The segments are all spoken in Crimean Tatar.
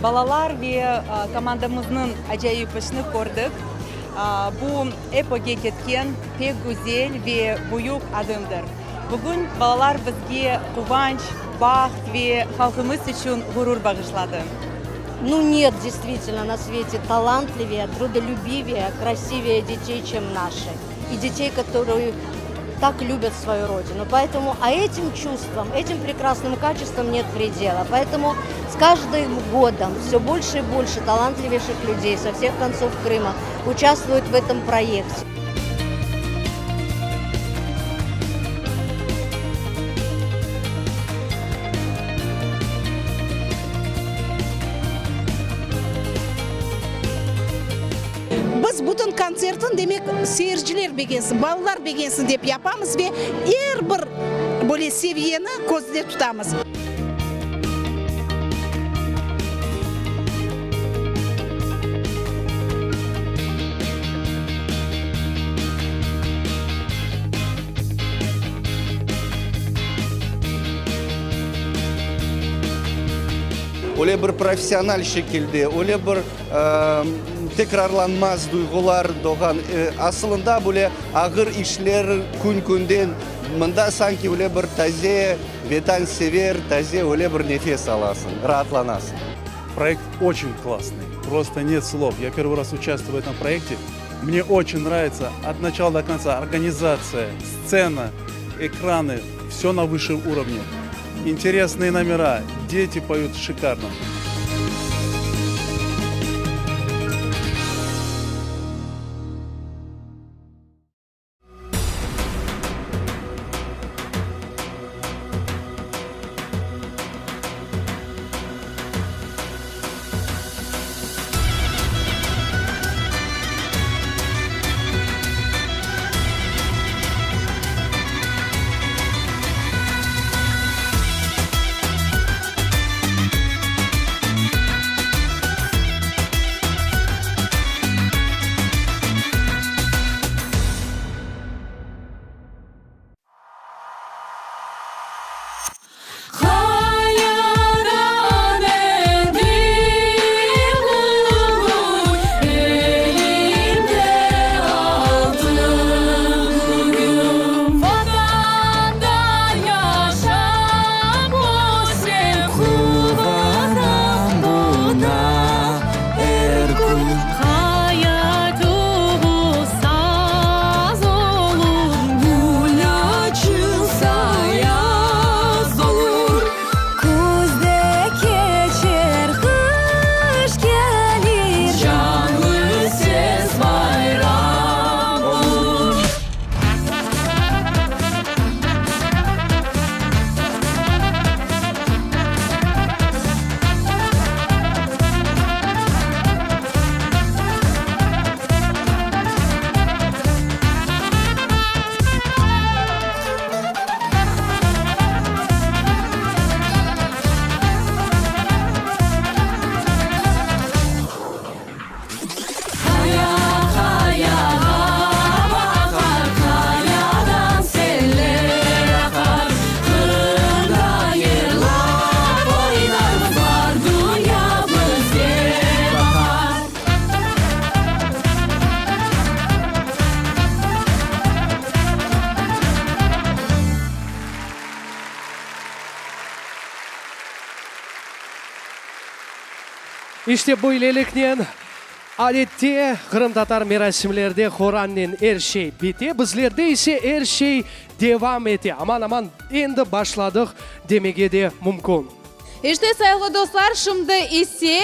Balalar ve komandamıznıñ acayip işini kördik. Bu ep ögge ketken pek güzel ve büyük adımdır. Bugün balalar bizge quvanç, baht ve halqımız içün ğurur bağışladı. Nu net deystvitelno na svete talantliviye, trudolübiviye, krasiviye detey, çem naşi. I detey, kotorıye tak lübyat svoyu rodinu. Poetomu, a etim çuvstvam, etim prekrasnım kaçestvam net predela. Poetomu s každım godom vse bolşe i bolşe talantliveyşih lüdey so vseh kontsov Krıma uçastvuyut v etom proyekte. Biz bütün kontsertni, demek, seyirciler begensin, balalar begensin dep yapamız ve er bir böyle seviyeni közde tutamız. Öyle bir professional şekilde, öyle bir tekrarlanmaz duyğular doğğan. Asılında böyle ağır işler kün-künden mında sanki öyle bir taze, vetansever, taze öyle bir nefes alasıñ, raatlanasıñ. Proyekt oçen klassnıy, prosto net slov. Ya pervıy raz uçastvuyu v etom proyekte. Mne oçen nravitsya ot načala do kontsa organizatsiya, stsena, ekranı, vse na vısşem urovne. İnteresnıye nomera, deti poyut şikarno. Qayadan endi bugün elimde altın bugün Vatanda yaşap ösem quvanam buna er kün. Qaya tübü saz olur, gül açılsa yaz olur. Küzde keçer, qış kelir, canlı ses bayram olur. Qaya qayağa baqar, qayadan seller aqar, Qırımda yırlap oynarmız, bar dünya bizge baqar. İşte böyleliknen, adette, qırımtatar merasimlerde horannen er şey bite, bizlerde ise er şey devam ete, aman-aman endi başladıq demege de mümkün. İşte, sayğılı dostlar, şimdi ise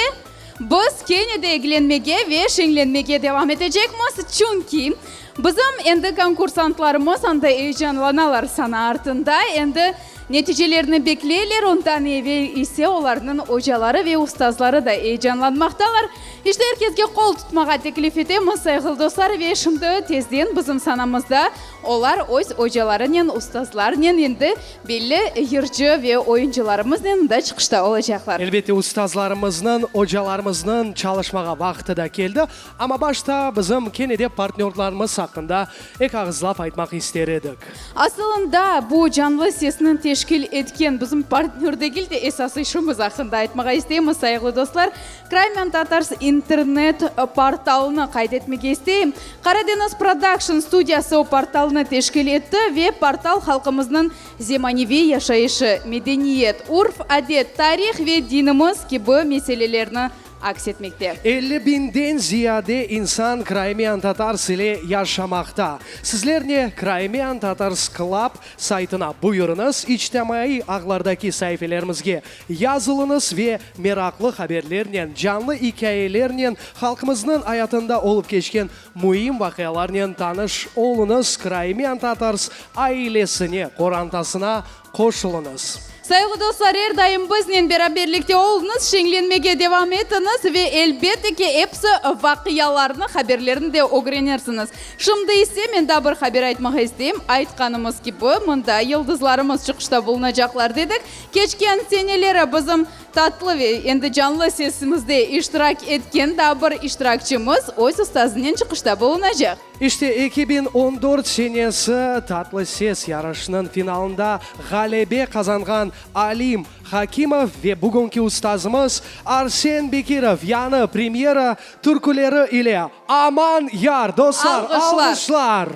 biz kene de eglenmege ve şeñlenmege devam etecekmiz, çünki bizim endi konkursantlarımız anda eyecanlanalar sana artında. Endi. Neticelerini bekleyler, ondan evel ise olarnıñ ocaları ve ustazları da eyecanlanmaqtalar. İşte, er kesge qol tutmağa teklif etemiz, sayğılı dostlar, ve şimdi tezden bizim sanamızda olar öz ocalarınen, ustazlarınen, endi belli yırcı ve oyuncılarımıznen mında çıqışta olacaqlar. Elbette, ustazlarımıznıñ, ocalarımıznıñ çalışmağa vaqtı da keldi. Amma başta bizim kene de partnörlarımız aqqında eki ağız laf aytmaq ister edik. Asılında, bu canlı sesni teşkil etken bizim partnör degil de, esas işimiz aqqında aytmağa isteymiz, sayğılı dostlar. Crimean Tatars internet portalını qayd etmege isteyim. Qaradeñiz Production studiyası o portalnı teşkil etti ve portal halqımıznıñ zemaneviy yaşayışı, medeniyet, urf-adet, tarih ve dinimiz kibi meselelerni aks etmekte. 50 biñden ziyade insan Crimean Tatars ile yaşamaqta. Sizler ne Crimean Tatars Club saytına buyurıñız, içtimaiy ağlardaki saifelerimizge yazılıñız ve meraqlı haberlernen, canlı ikâyelernen, halqımıznıñ ayatında olıp keçken müim vaqialarnen tanış oluñız, Crimean Tatars ailesine, qorantasına qoşulıñız. Sayğılı dostlar, er daim biznen beraberlikte oluñız, şeñlenmege devam etiñiz ve elbette ki, episi vaqialarnı, haberlerni de ögrenersiñiz. Şimdi ise men daa bir haber aytmağa isteyim. Aytqanımız kibi, mında yıldızlarımız çıqışta bulunacaqlar dedik. Keçken seneleri bizim tatlı ve endi canlı sesimizde iştirak etken daa bir iştirakçimiz öz ustazınen çıqışta bulunacaq. İşte, 2014 senesi Tatlı ses yarışınıñ finalında ğalebe qazanğan Alim Hakimov ve bugünki ustazımız Arsen Bekirov yañı premyera türküleri ile Aman yar! Dostlar, Alğışlar! alğışlar!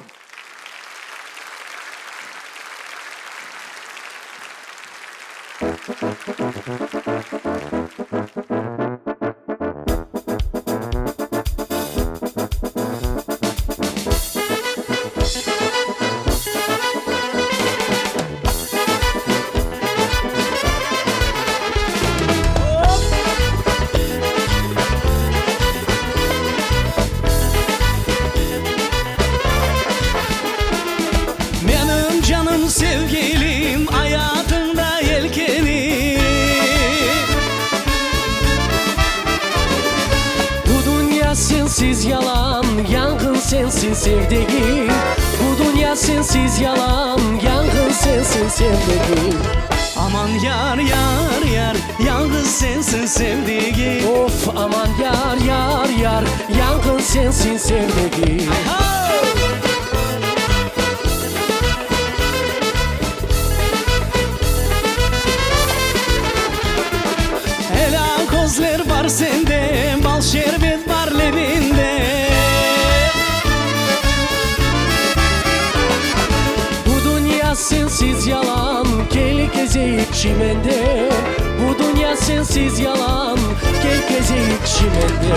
Menim canım sevgilim, ayatıñda yelkenim. Bu dünya sensiz yalan, yanğın sensiñ sevdigim. Bu dünya sensiz yalan, yanğın sensiñ sevdigim. Aman yar, yar, yar, yanğız sensiñ sevdigim. Of, aman yar, yar, yar, yanğın sensiñ sevdigim. Elâ közler bar sende, bal şerbet bar lebinde. Bu dünya sensiz yalan, kel kezeyik çimende. Bu dünya sensiz yalan, kel kezeyik çimende.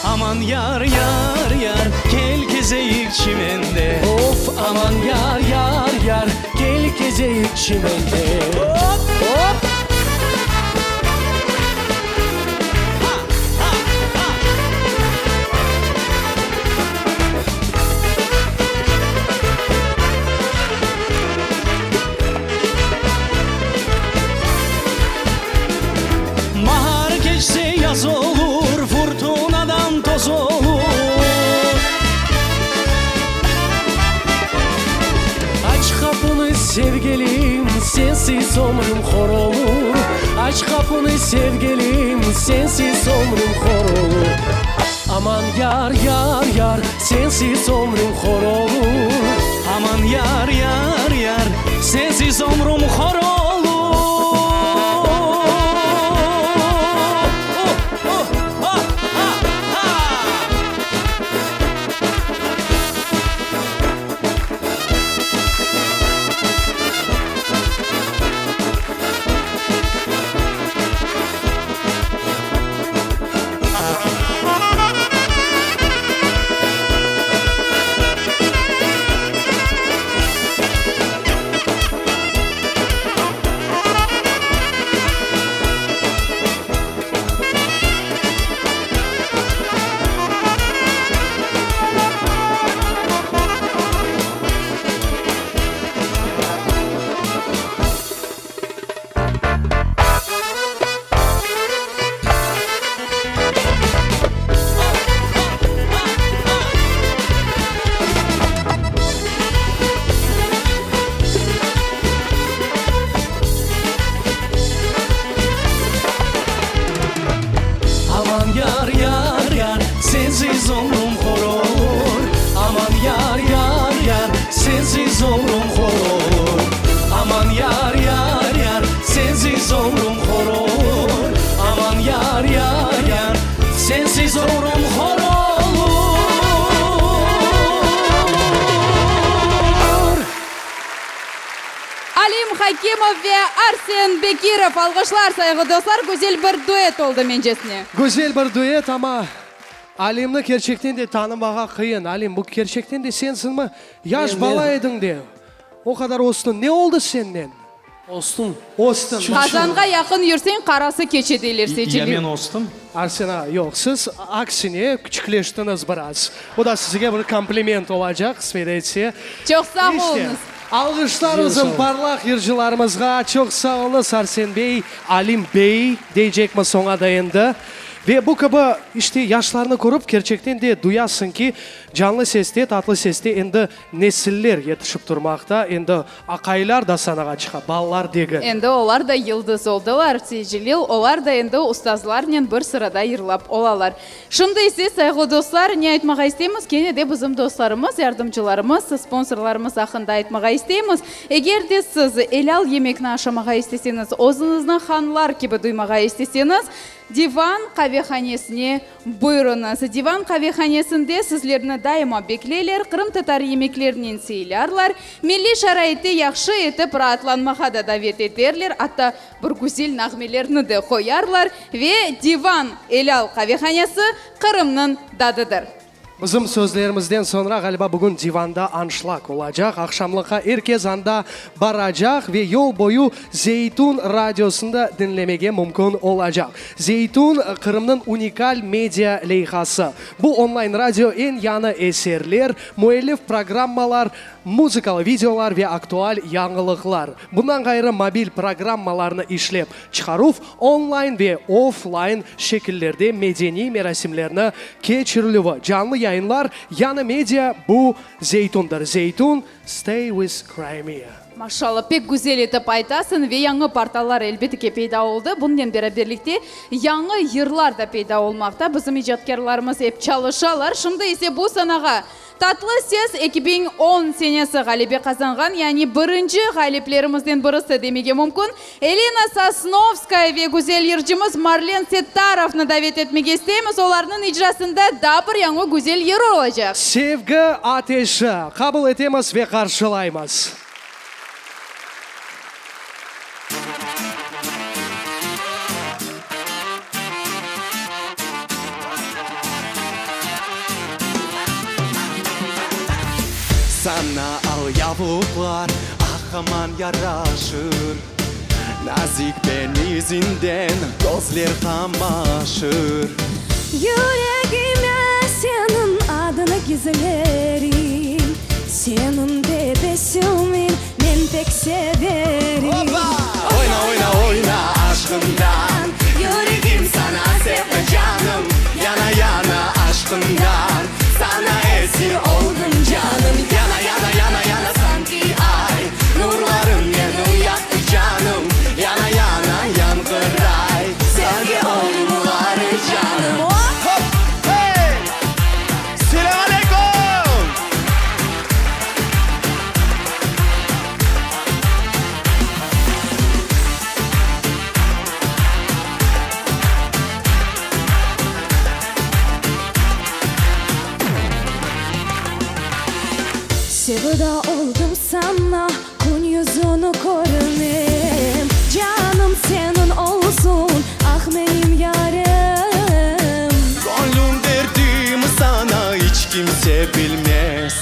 Aman yar, yar, yar, kel kezeyik çimende. Of, aman yar, yar, yar, kel kezeyik çimende. Hop! Bahar keçse yaz olur, furtunadan toz olur. Aç qapunı, sevgilim, sensiz ömrüm hor olur. Aç qapunı, sevgilim, sensiz ömrüm hor olur. Aman yar, yar, yar, sensiz ömrüm hor olur. Aman yar, yar, yar, sensiz ömrüm hor olur. Sensiz ömrüm hor olur. Aman yar, yar, yar, sensiz ömrüm hor olur. Aman yar, yar, yar, sensiz ömrüm hor olur. Alim Hakimov ve Arsen Bekirov, alğışlar, sayğı dostlar, güzel bir duet oldı mencesine. Güzel bir duet, amma Alimni kerçekten de tanımağa qıyın. Alim, bu kerçekten de sensiñmi? Yaş bala ediñ de, o qadar östiñ. Ne oldı sennen? Östim. Östiñ. Qazanğa yaqın yürseñ, qarası keçe deyler, Seycilil. Ya men östim? Arsen ağa, yoq, siz aksine küçükleştiñiz biraz. Bu da sizge bir kompliment olacaq, qısmet etse. Çoq sağ oluñız. Alğışlar bizim parlaq yırcılarımızğa. Çoq sağ oluñız, Arsen bey, Alim bey, deycekmiz oña da endi. Ve bu kibi, işte, yaşlarnı körip, kerçekten de duyasıñ ki, canlı seste, tatlı seste endi nesiller yetişip turmaqta, endi aqaylar da sanağa çıqa, balalar degil. Endi olar da yıldız oldılar, Seycilil, olar da endi ustazlarnen bir sırada yırlap olalar. Şimdi ise, sayğılı dostlar, ne aytmağa isteymiz, kene de bizim dostlarımız, yardımcılarımız, sponsorlarımız aqqında aytmağa isteymiz. Eger de siz elâl yemekni aşamağa isteseñiz, özüñizni hanlar kibi duymağa isteseñiz, Divan qavehanesine buyurıñız. Divan qavehanesinde sizlerni daima bekleyler, qırımtatar yemeklerinen sıylarlar, milliy şaraitte yahşı etip raatlanmağa da davet eterler, atta bir güzel nağmelerni de qoyarlar ve Divan elâl qavehanesi Qırımnıñ dadıdır. Bizim sözlerimizden soñra, ğaliba, bugün divanda anşlag olacaq. Aqşamlıqqa er kes anda baracaq ve yol boyu Zeytun radiosını diñlemege mümkün olacaq. Zeytun, Qırımnıñ unikal media leyhası. Bu onlayn radio eñ yañı eserler, müellif programmalar, muzıkalı videolar ve aktual yañılıqlar. Bundan ğayrı, mobil programmalarnı işlep çıqaruv, onlayn ve oflayn şekillerde medeniy merasimlerni keçirilüvi, canlı yayınlar, yañı media, bu Zeytundır. Zeytun, stay with Crimea. Maşallah, pek güzel etip aytasıñ ve yañı portallar elbette ki peyda oldı. Bunnen beraberlikte yañı yırlar da peyda olmaqta. Bizim icatkârlarımız ep çalışalar. Şimdi ise bu sanağa Tatlı ses 2010 senesi ğalebe qazanğan, yani birinci ğaliplerimizden birisi demege mümkün, Elina Sosnovskaya ve güzel yırcımız Marlen Settarovnı davet etmege isteymiz. Olarnıñ icrasında daa bir yañı güzel yır olacaq. Sevgi ateşi. Qabul etemiz ve qarşılaymız. Saña al yavuqlar ah aman yaraşır, Nazik benizinden közler qamaşır. Yüregime seniñ adıñı gizlerim, Seniñ tebessümiñ men pek severim. Oyna, oyna, oyna aşqımdan, Yüregim saña sevdi canım, Yana, yana aşqımdan, Saña esir oldım canım. Yana, yana, yana, yana sanki ay, Nurlarıñ meni yaqtı canım, Yana, yana yanğıray, Sevgi oyunları canım. Hop, hey! Selâm aleyküm! Sevda oldım saña, kün yüzüni körmem, Canım seniñ olsun, ah menim yarem. Göñlüm derdimi saña iç kimse bilmez,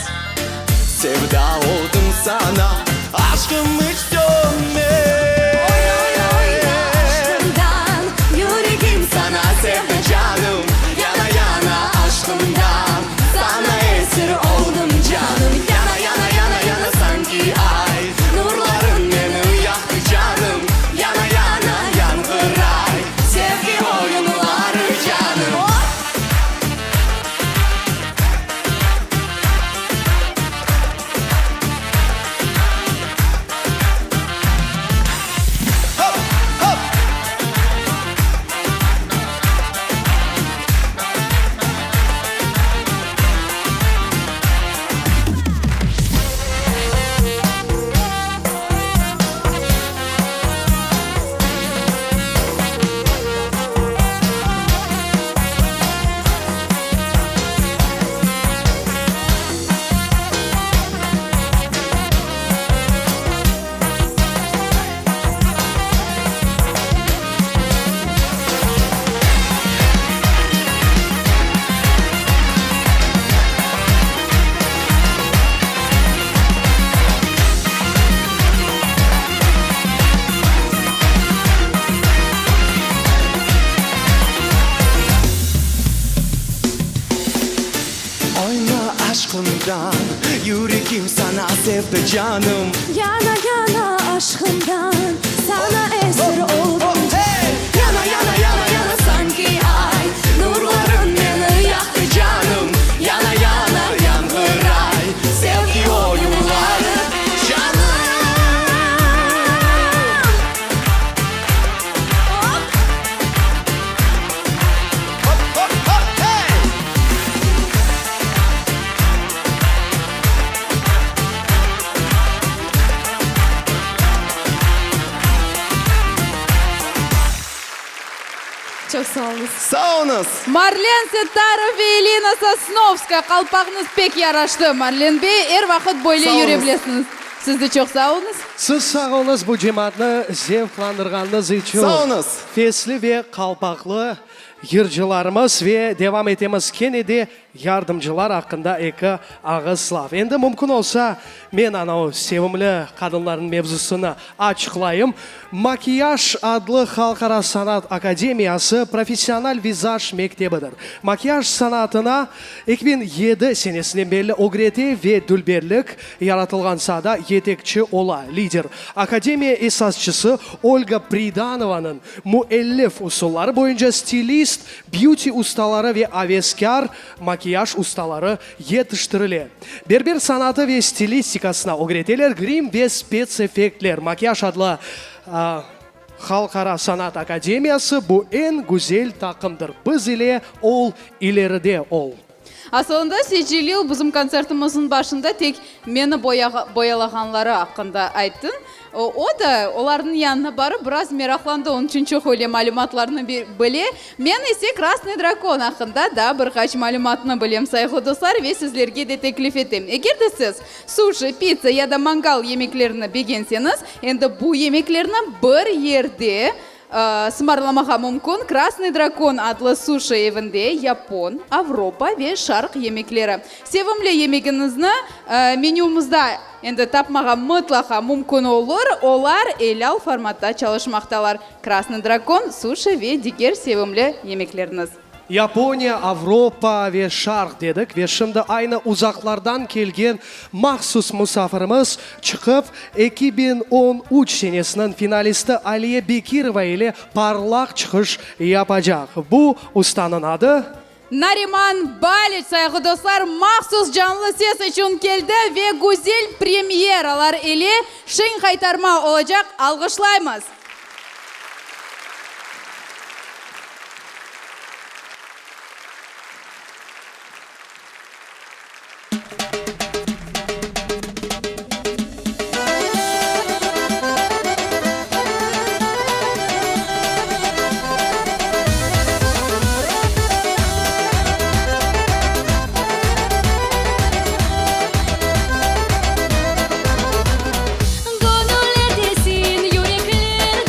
Sevda oldım saña, aşqım iç sönmez. Oyna, oyna, oyna aşqımdan, yüregim Saña sevdi canım, yana, yana aşqımdan, Saña esir oldım canım. Yana, yana, yana, yana sanki ay, Nurlarıñ meni yaqtı canım, Yana, yana yanğıray, Sevgi oyunları canım. sevdi canım. Yana yana aşqımdan Saña esir oldım Yana yana yana yana sanki ay Nurlarıñ meni yaqtı canım. Yana yana yañğıray Sevgi oyunları canım. Hop hop hop hey! Çoq sağ oluñız. Sağ oluñız! Marlen Settarov ve Elina Sosnovskaya, qalpağıñız pek yaraştı, Marlen bey, er vaqıt böyle Sağ oluñız. yüre bilesiñiz. Siz de çoq sağ oluñız. Siz sağ oluñız bu cemaatnı zevqlandırğanıñız içün. Sağ oluñız! Fesli ve qalpaqlı yırcılarımız ve devam etemiz kene de Yardımcılar aqqında eki ağız laf. Endi mümkün olsa, men ana o sevimli qadınlarnıñ mevzusını açıqlayım. Makiyaj adlı halqara sanat akademiyası professional vizaj mektebidir. Makiyaj sanatına 2007 senesinden berli ögrete ve dülberlik yaratılğan saada yetekçi ola, lider. Akademiya esasçısı Olga Pridanovanıñ müellif usulları boyunca stilist, Byuti ustaları ve aveskâr makiyaj ustaları yetiştirile. Berber sanatı ve stilistikasına ögreteler, grim ve spetseffektler. Makiyaj adlı Halqara sanat akademiyası bu eñ güzel taqımdır. Biz ile ol, ileride ol! Asılında Secelil bizim kontsertimizniñ başında tek meni boyalağanları aqqında ayttıñ. O da olarnıñ yanına barıp biraz meraqlandı, onıñ içün çoq öyle malümatlarnı bile. Men ise Krasnıy drakon aqqında daa bir qaç malümatnı bilem, sayğılı dostlar, ve sizlerge de teklif etem. Eger de siz suşi, pitsa ya da mangal yemeklerini begenseñiz, endi bu yemeklerni bir yerde Sımarlamağa mümkün, Krasnıy drakon adlı suşi evinde yapon, avropa ve şarq yemekleri. Sevimli yemegiñizni menümizda endi tapmağa mıtlaqa mümkün olur, olar elâl formatta çalışmaqtalar. Krasnıy drakon, suşi ve diger sevimli yemekleriñiz. Yaponiya, Avropa ve Şarq dedik ve şimdi aynı uzaqlardan kelgen mahsus musafirimiz çıqıp, 2013 senesiniñ finalisti Aliye Bekirova ile parlaq çıqış yapacaq. Bu ustanıñ adı. Nariman Baliç, sayğı dostlar, mahsus Canlı ses içün keldi ve güzel premyeralar ile şeñ qaytarma olacaq. Alğışlaymız! Göñüllerdesin, yüreklerdesin.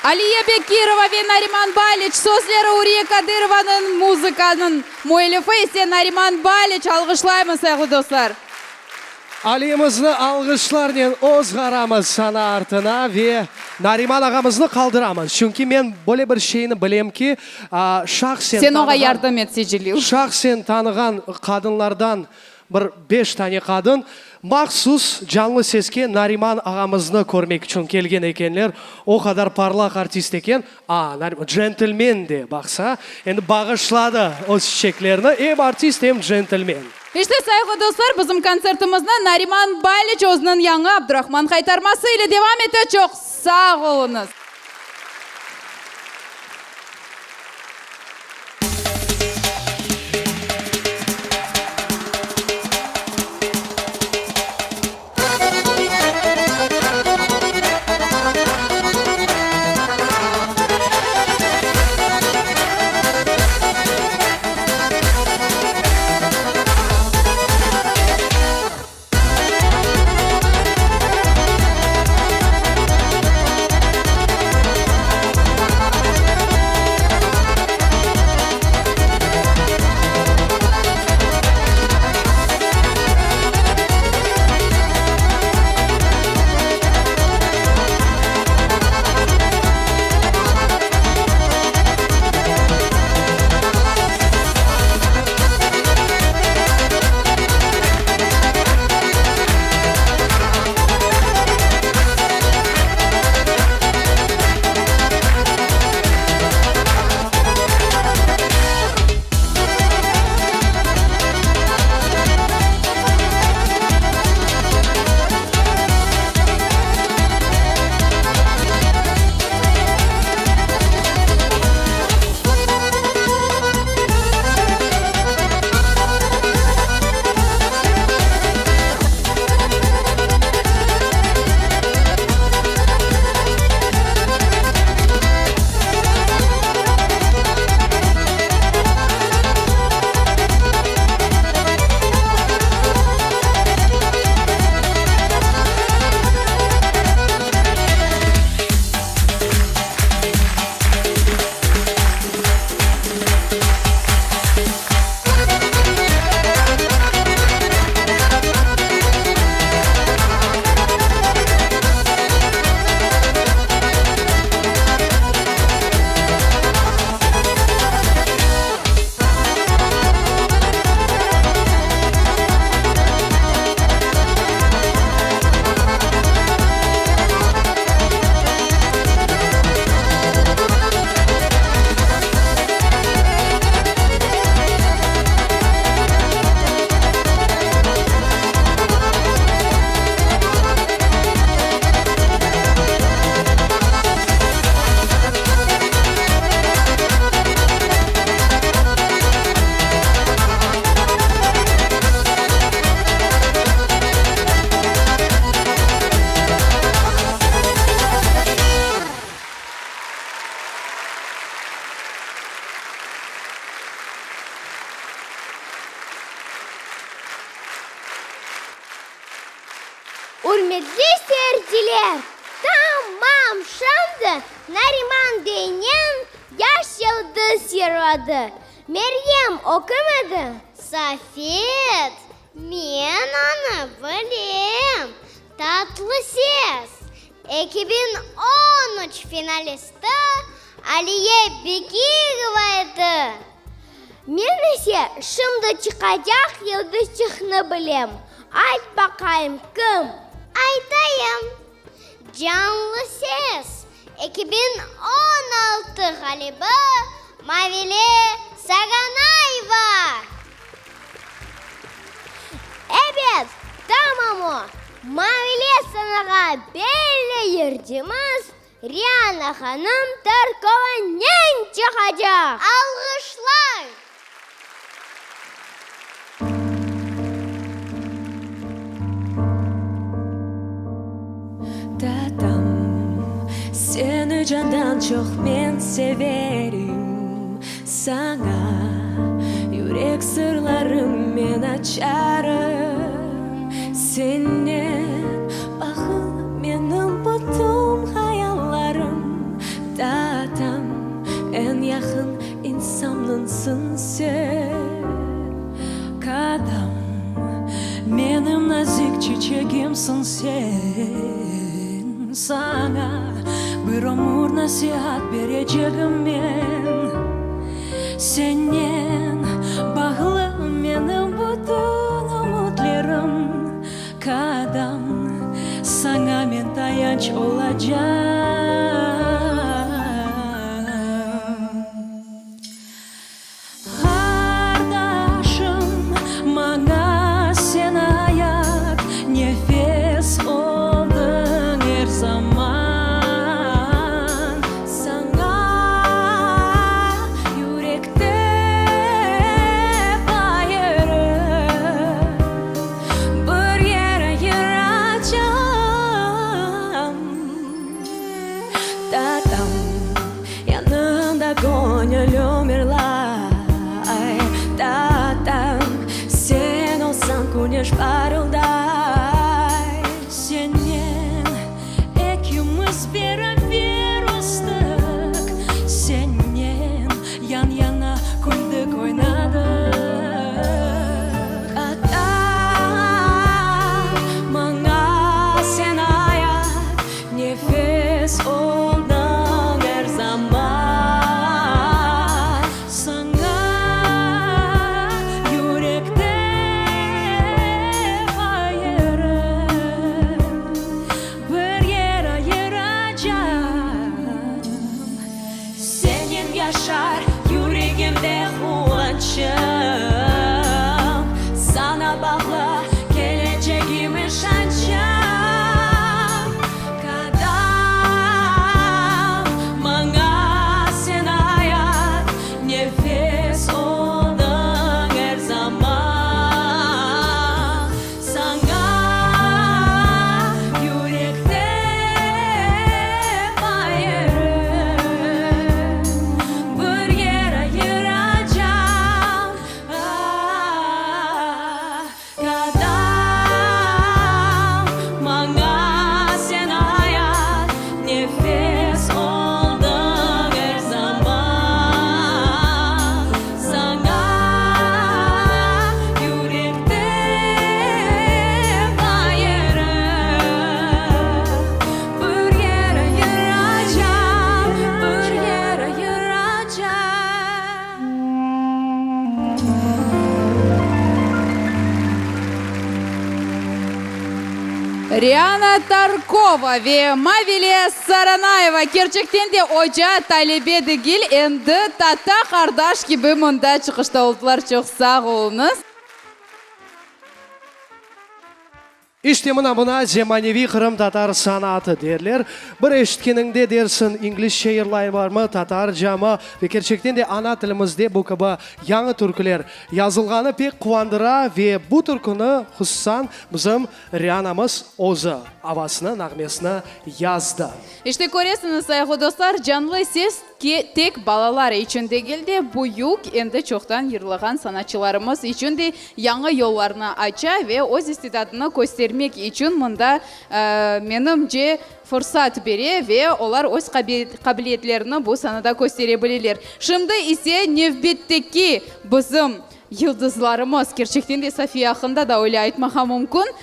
Aliye Bekirova ve Nariman Baliç, sözleri Uriye Kadırovanıñ, muzıkanıñ müellifi ise Nariman Baliç. Alğışlaymız, sayğılı dostlar! Aliyemizni alğışlarnen ozğaramız sana artına ve Nariman ağamıznı qaldıramız. Çünki men böyle bir şeyni bilem ki, şahsen Sen oña tanığan, yardım et, Secelil. şahsen tanığan qadınlardan bir beş tane qadın mahsus canlı seske Nariman ağamıznı körmek içün kelgen ekenler. O qadar parlaq artist eken. A, Nariman, djentlmen de, baqsa, endi bağışladı öz çiçeklerini, em artist, em djentlmen. İşte, sayğılı dostlar, bizim kontsertimizni Nariman Baliç özüniñ yañı Abdurahman qaytarması ile devam ete. Çoq sağ oluñız! Ürmetli seyirciler, tamam şimdi Nariman denen yaş yıldız yırladı. Meryem, o kim edi? Safet, men onı bilem. Tatlı ses, 2013 finalisti Aliye Bekirova edi. Men ise şimdi çıqacaq yıldızçıqnı bilem. Ayt baqayım, kim? Aytayım. Canlı ses, 2016 ğalibi Mavile Saganayeva! Ebet, tamam o, Mavile sanağa belli yırcımız Riana hanım Tarkovanen çıqacaq! Alğışlar! Tatam, seni candan çoq men severim, Saña yürek sırlarım men açarım. Senen bağlı menim bütün hayallarım. Eñ yaqın insanımsıñ sen, Kadâm, menim nazik çiçegimsiñ sen. Saña bir ömür nasiat berecegim men. Sennen bağlı menim bütün ümütlerim, Kadâm, saña men tayanç olacağım. Qardaşım, maña sen ayat, nefes oldıñ er zaman. Saña yürekte ayırıp bir yer ayıracağım. Tatam yanında göñlüm yırlay. Tatam, sen olsañ küneş parılday. Senen ekimiz beraber östik, Senen yan-yana küldik, oynadıq. Tatam, maña sen ayat, nefes oldıñ er zaman. Saña yürekte ayırıp bir yer ayıracağım. Senen yaşar yüregimde quvançım, Saña bağlı kelecegim işançım. Kadâm, maña sen ayat, nefes oldıñ er zaman. Saña yürekte ayırıp bir yer ayıracağım. Ah, Kadâm, maña sen ayat, nefes oldıñ er zaman. Saña yürekte ayırıp bir yer ayıracağım, bir yer ayıracağım. Riana Tarkova ve Mavile Saranayeva kerçekten de oca talebe degil, endi tata-qardaş kibi mında çıqışta oldılar. Çoq sağ oluñız. İşte mına buña zemaneviy qırımtatar sanatı derler. Bir eşitkeniñde dersiñ, inglizce yırlaylarmı, tatarcamı? Ve kerçekten de ana tilimizde bu kibi yañı türküler yazılğanı pek quvandıra ve bu türküni hususan bizim Rianamız özü avasını, nağmesini yazdı. İşte köresiñiz, sayğılı dostlar, canlı ses tek balalar içün degil de, büyük, endi çoqtan yırlağan sanatçılarımız içün de yañı yollarnı aça ve öz istidadını köstermek içün mında, menimce, fırsat bere ve olar öz qabiliyetlerini bu sanada köstere bileler. Şimdi ise nevbetteki bizim yıldızlarımız, kerçekten de Safiye aqqında da öyle aytmağa mümkün,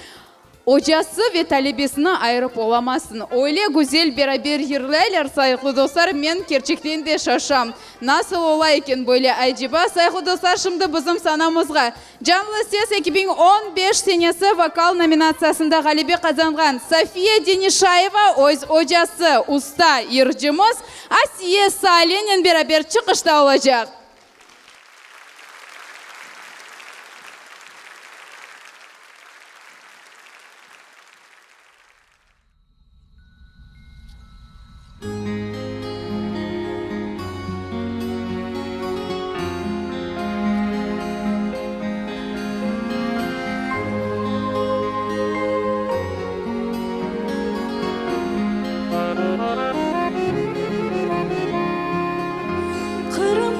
Ocası ve talebesini ayırıp olamazsıñ. Öyle güzel beraber yırlaylar, sayğılı dostlar, men kerçekten de şaşam. Nasıl ola eken böyle aceba? Sayğılı dostlar, şimdi bizim sanamızğa Canlı ses 2015 senesi vokal nominatsiyasında ğalebe qazanğan Safiye Denişayeva öz ocası, usta yırcımız Asiye Salenen beraber çıqışta olacaq. Qırım.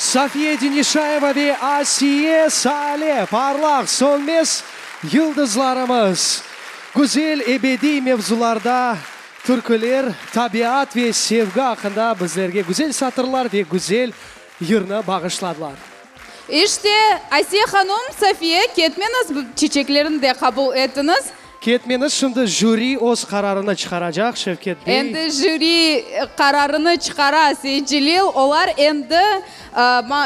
Safiye Denişayeva ve Asiye Sale, parlaq, sönmez yıldızlarımız. Güzel ebediy mevzularda türküler, tabiat ve sevgi aqqında bizlerge güzel satırlar ve güzel yırnı bağışladılar. İşte, Asiye hanum, Safiye, ketmeñiz, çiçeklerni de qabul etiñiz. Ketmeñiz, şimdi jüri öz qararını çıqaracaq, Şevket bey. Endi jüri qararını çıqara, Seyitcelil. Olar endi,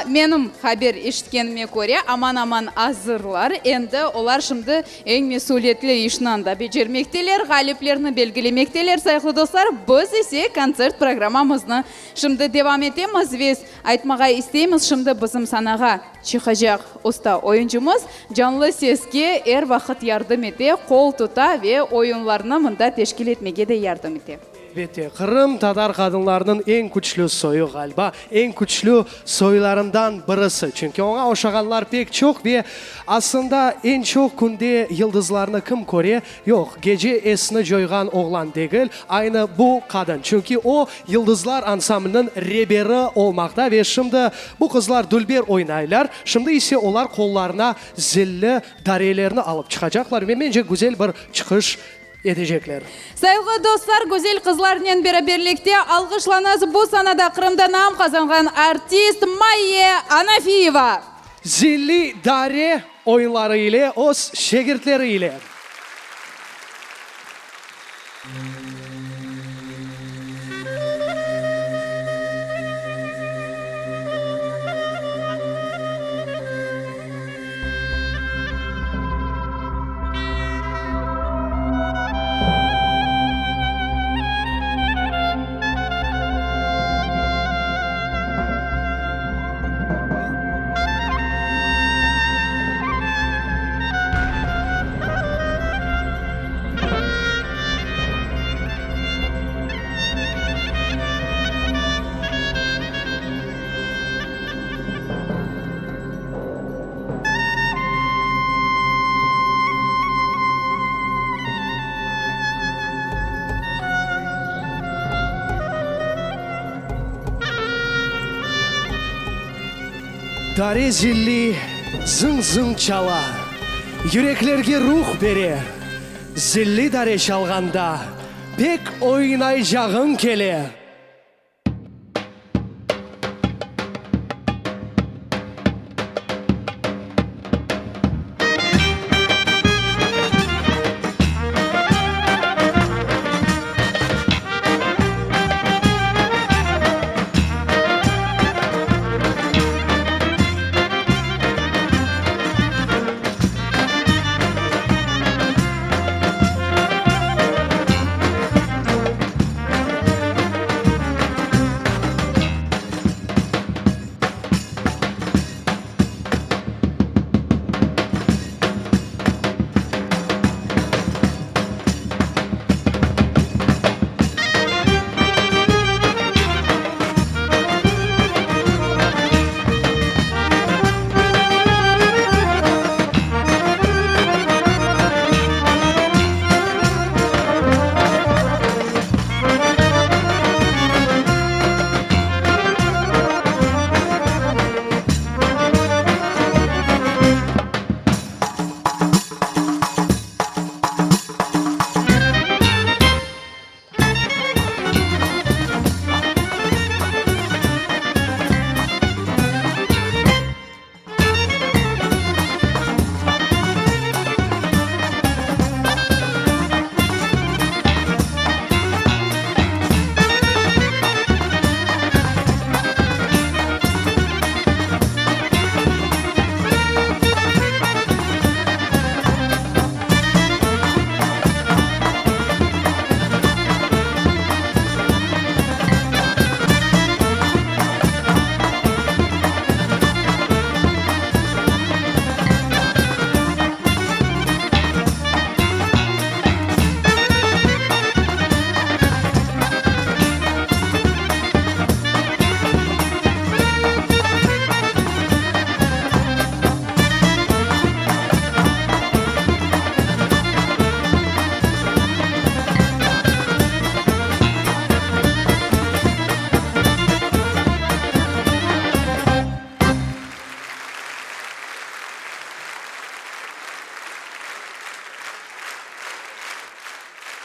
menim haber eşitkenime köre, aman-aman azırlar. Endi olar şimdi eñ mesüliyetli işni anda becermekteler, ğaliplerni belgilemekteler, sayğılı dostlar. Biz ise kontsert programmamıznı şimdi devam etemiz ve Aytmağa isteymiz, şimdi bizim sanağa çıqacaq usta oyuncımız canlı seske er vaqıt yardım ete, qol tuta ve oyunlarnı mında teşkil etmege de yardım ete. Elbette, Qırım tatar qadınlarınıñ eñ küçlü soyu, ğaliba, eñ küçlü soylarından birisi. Çünki oña oşağanlar pek çoq ve aslında eñ çoq künde yıldızlarnı kim köre? Yoq, gece esini coyğan oğlan degil, aynı bu qadın. Çünki o, Yıldızlar ansambliniñ reberi olmaqta ve şimdi bu qızlar dülber oynaylar, şimdi ise olar qollarına zilli darelerni alıp çıqacaqlar ve mence güzel bir çıqış etecekler. Sayğılı dostlar, güzel qızlarnen beraberlikte alğışlañız bu sanada Qırımda nam qazanğan artist Mayye Anafiyeva! Zilli dare oyunları ile öz şegirtleri ile. Dare zilli zıñ-zıñ çala, Yüreklerge ruh bere. Zilli dare çalğanda, Pek oynaycağıñ kele.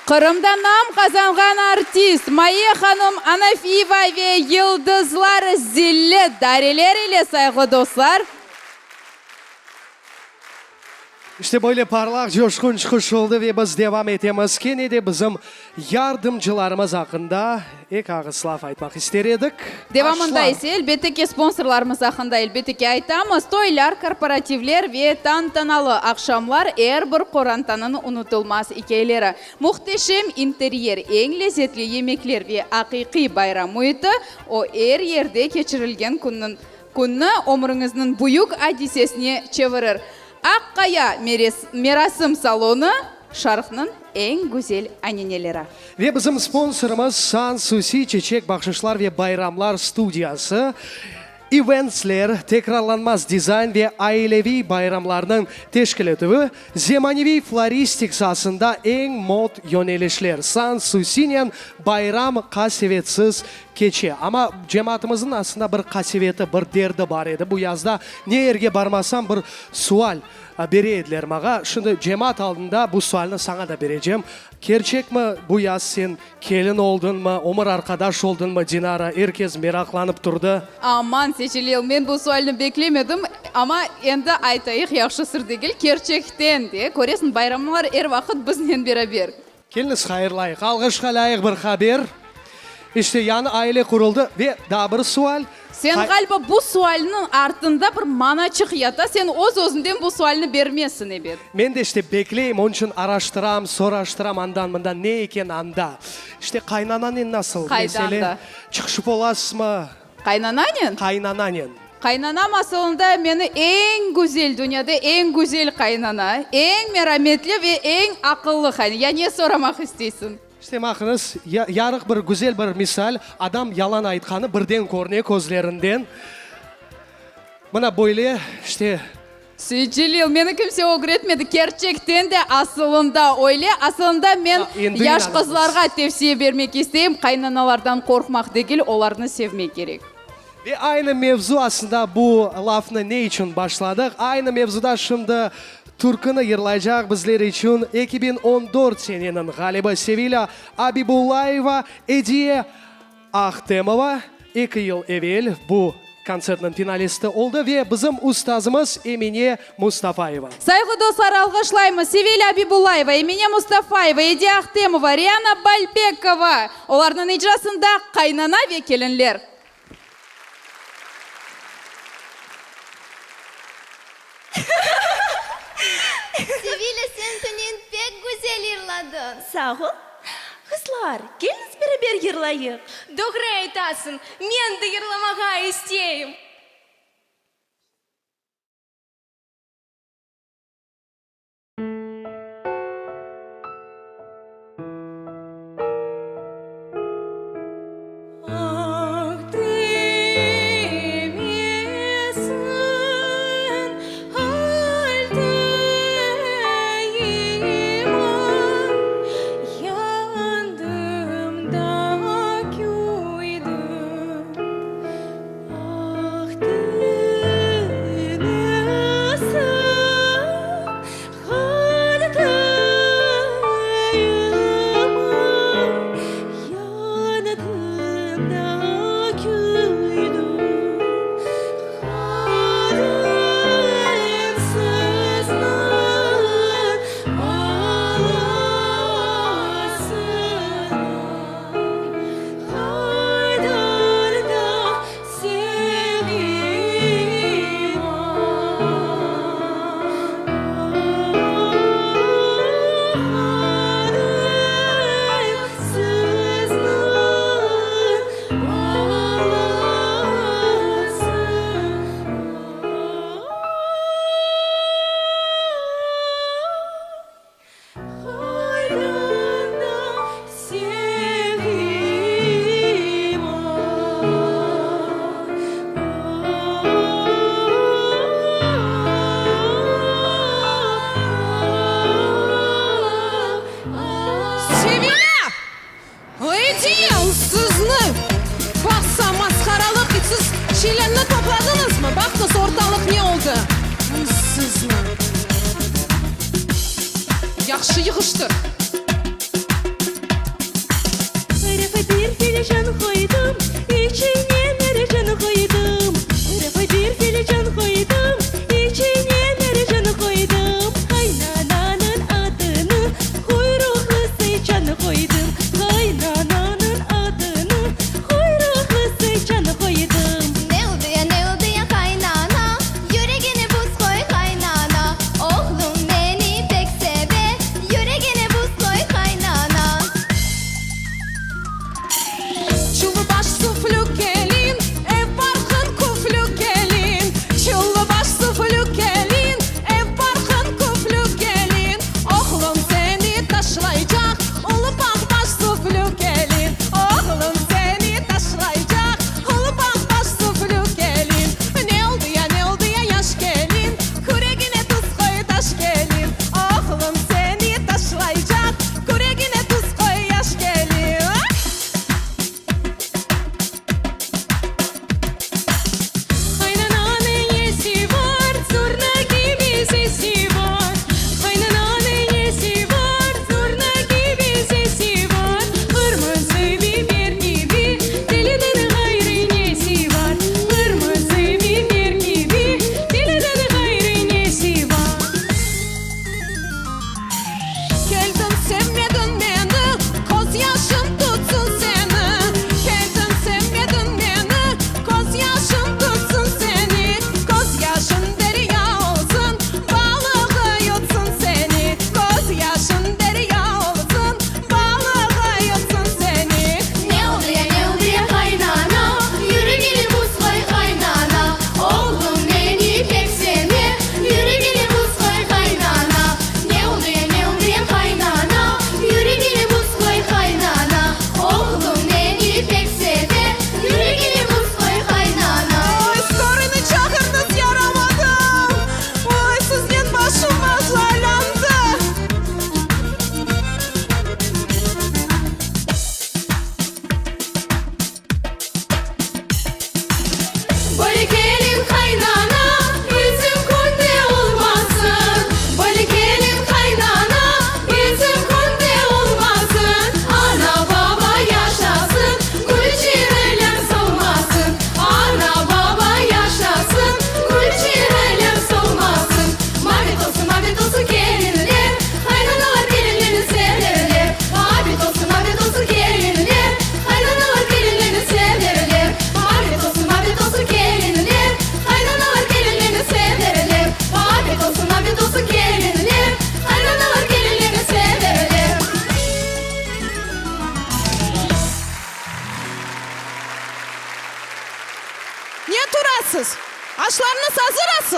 Qırımda nam qazanğan artist Maye hanım Anafiyeva ve yıldızlar zilli dareler ile sayğılı dostlar. İşte böyle parlaq, coşqun çıqış oldı ve biz devam etemiz. Kene de bizim yardımcılarımız aqqında eki ağız laf aytmaq ister edik. Devamında Aşlar. ise, elbette ki, sponsorlarımız aqqında elbette ki aytamız. Toylar, korporativler ve tantanalı aqşamlar er bir qorantanıñ unutılmaz ikâyeleri. Mühteşem interyer, eñ lezetli yemekler ve aqiqiy bayram müiti, o er yerde keçirilgen künniñ Künni ömrüñizniñ büyük adisesine çevirir. Aq Qaya merasim salonı, Şarqnıñ eñ güzel aneneleri. Ve bizim sponsorımız San Susi çeçek bahşışlar ve bayramlar studiyası, iventsler, tekrarlanmaz dizayn ve aileviy bayramlarnıñ teşkil etüvi, zemaneviy floristik saasında eñ mod yönelişler. San Susinen bayram qasevetsiz Keçe. Amma cemaatımıznıñ aslında bir qaseveti, bir derdi bar edi. Bu yazda ne yerge barmasam bir sual bere ediler maña. Şimdi cemaat aldında bu sualni saña da berecem. Kerçekmi, bu yaz sen kelin oldıñmı, ömür arqadaş oldıñmı, Dinara? Er kes meraqlanıp turdı. Aman, Seçilil, men bu sualni beklemedim, amma endi aytayıq, yahşı sır degil, kerçekten de, köresiñ, bayramlar er vaqıt biznen beraber. Keliñiz hayırlayıq, alğışqa lâyıq bir haber. İşte, yañı aile quruldı. Ve daa bir sual. Sen, ğaliba, bu sualniñ artında bir manaçıq yata, sen öz-özünden bu sualni bermezsiñ, ebet. Men de, işte, bekleyim, onıñ içün araştıram, soraştıram andan-mından, ne eken anda. İşte, qaynananen nasıl Qayda mesele? anda? Çıqışıp olasızmı? Qaynananen? Qaynananen. Qaynanam asılında meni eñ güzel, dünyada eñ güzel qaynana, eñ merametli ve eñ aqıllı qaynana. Ya ne soramaq isteysiñ? İşte baqıñız, yarıq bir güzel bir misal, adam yalan aytqanı birden körüne közlerinden. Mına böyle, işte. Celil, meni kimse ögretmedi, kerçekten de asılında öyle. Asılında men yaş qızlarğa tevsiye bermek isteyim, qaynanalardan qorqmaq degil, olarnı sevmek kerek. Ve aynı mevzu aslında bu lafnı ne içün başladıq? Aynı mevzuda şimdi türküni yırlaycaq bizler içün 2014 seneniñ ğalibi Sevilâ Abibullayeva, Ediye Ahtemova eki yıl evel bu kontsertniñ finalisti oldı ve bizim ustazımız Emine Mustafayeva. Sayğılı dostlar, alğışlaymız Sevilâ Abibullayeva, Emine Mustafayeva, Ediye Ahtemova, Riana Balbekova. Olarnıñ icrasında Qaynana ve kelinler. Sevilâ, sen tünevin pek güzel yırladıñ. Sağ ol. Qızlar, keliñiz beraber yırlayıq. Doğru aytasıñ, men de yırlamağa isteyim. Ah, demesin, aldayım, yandım da küydim. Ah, demesin, Sevilâ! Ediye, sizni baqsa masharalıq, siz şeylerni topladıñızmı? Baqıñız, ortalıq ne oldı. Sizni. Yahşı yığıştır.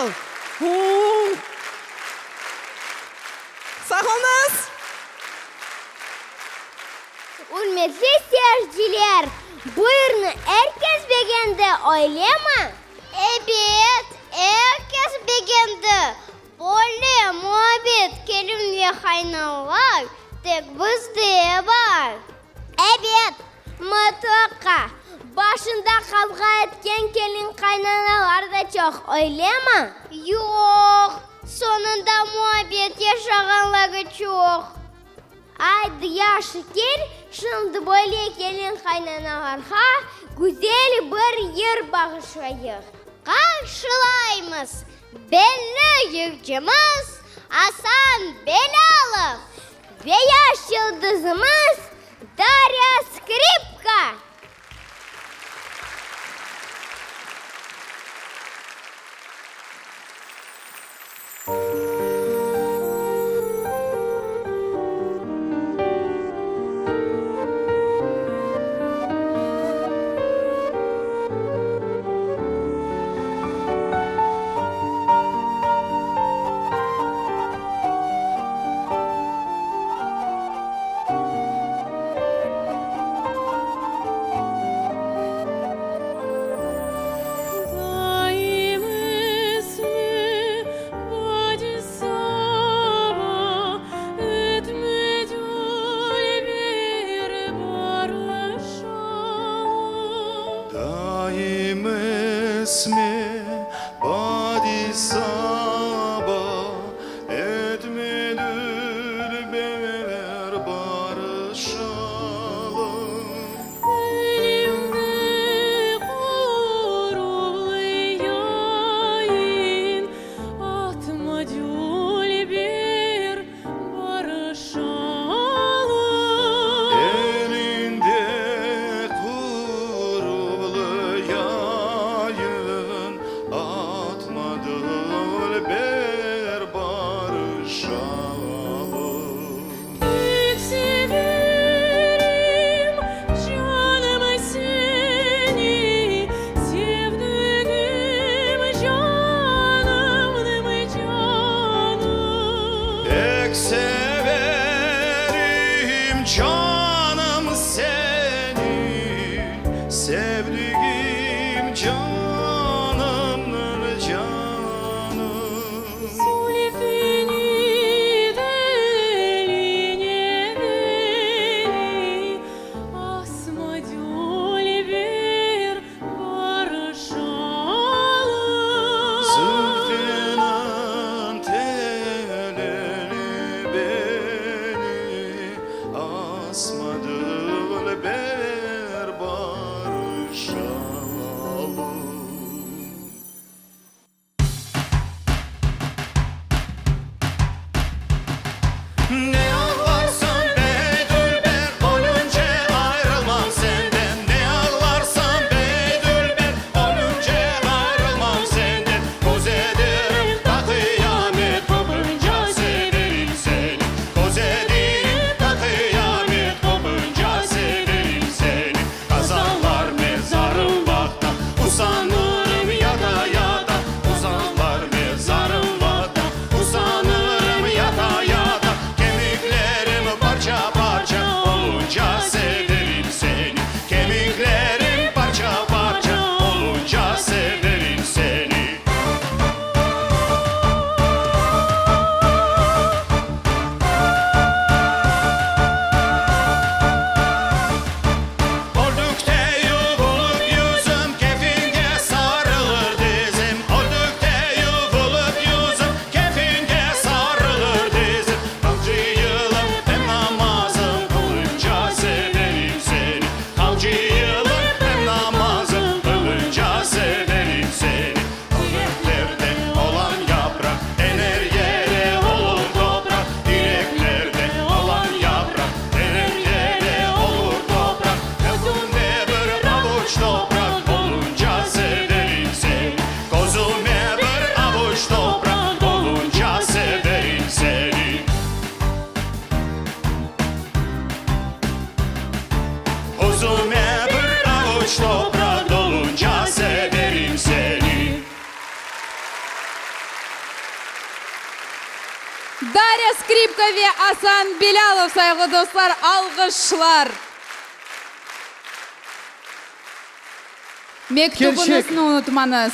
Nasıl? Uu! Sağ oluñız! Ürmetli seyirciler, bu yırnı er kes begendi, öylemi? Ebet, er kes begendi. Böyle muabbet kelin ve qaynanalar tek bizde bar. Ebet, mıtlaqa, başında qavğa etken kelin-qaynanalar da çoq, öylemi? Yoq, soñunda muabbet yaşağanları çoq. Aydı, yahşı, kel, şimdi böyle kelin-qaynanalarğa güzel bir yır bağışlayıq. Qarşılaymız, belli yırcımız Asan Belâlov ve yaş yıldızımız Darya Skripka! Daim esme badi-saba, Etme dülber barışalım. Daim esme badi-saba, Etme dülber barışalım. Elimde quruvlı yayın, Atma dülber barışalım. Elinde quruvlı yayın, Atma dülber barışalım. Pek severim, canım, seni, Sevdigim canımnıñ canı. Pek severim, canım, seni, Sevdigim canımnıñ canı. Zülfini teline beli, Asma dülber barışalım. Zülfiniñ telini beli, Asma dülber barışalım. Ne ağlarsın be dülber, Ölünce ayrılmam senden. Ne ağlarsın be dülber, Ölünce ayrılmam senden. Köz ederim ta qıyamet qopunca severim seni. Köz ederim ta qıyamet qopunca severim seni. Qazarlar mezarım vaqta, Usanırım yata-yata. Qazarlar mezarım vaqta, Usanırım yata-yata. Darya Skripka ve Asan Bilâlov, sayğılı dostlar, alğışlar! Mektübiñizni unutmañız.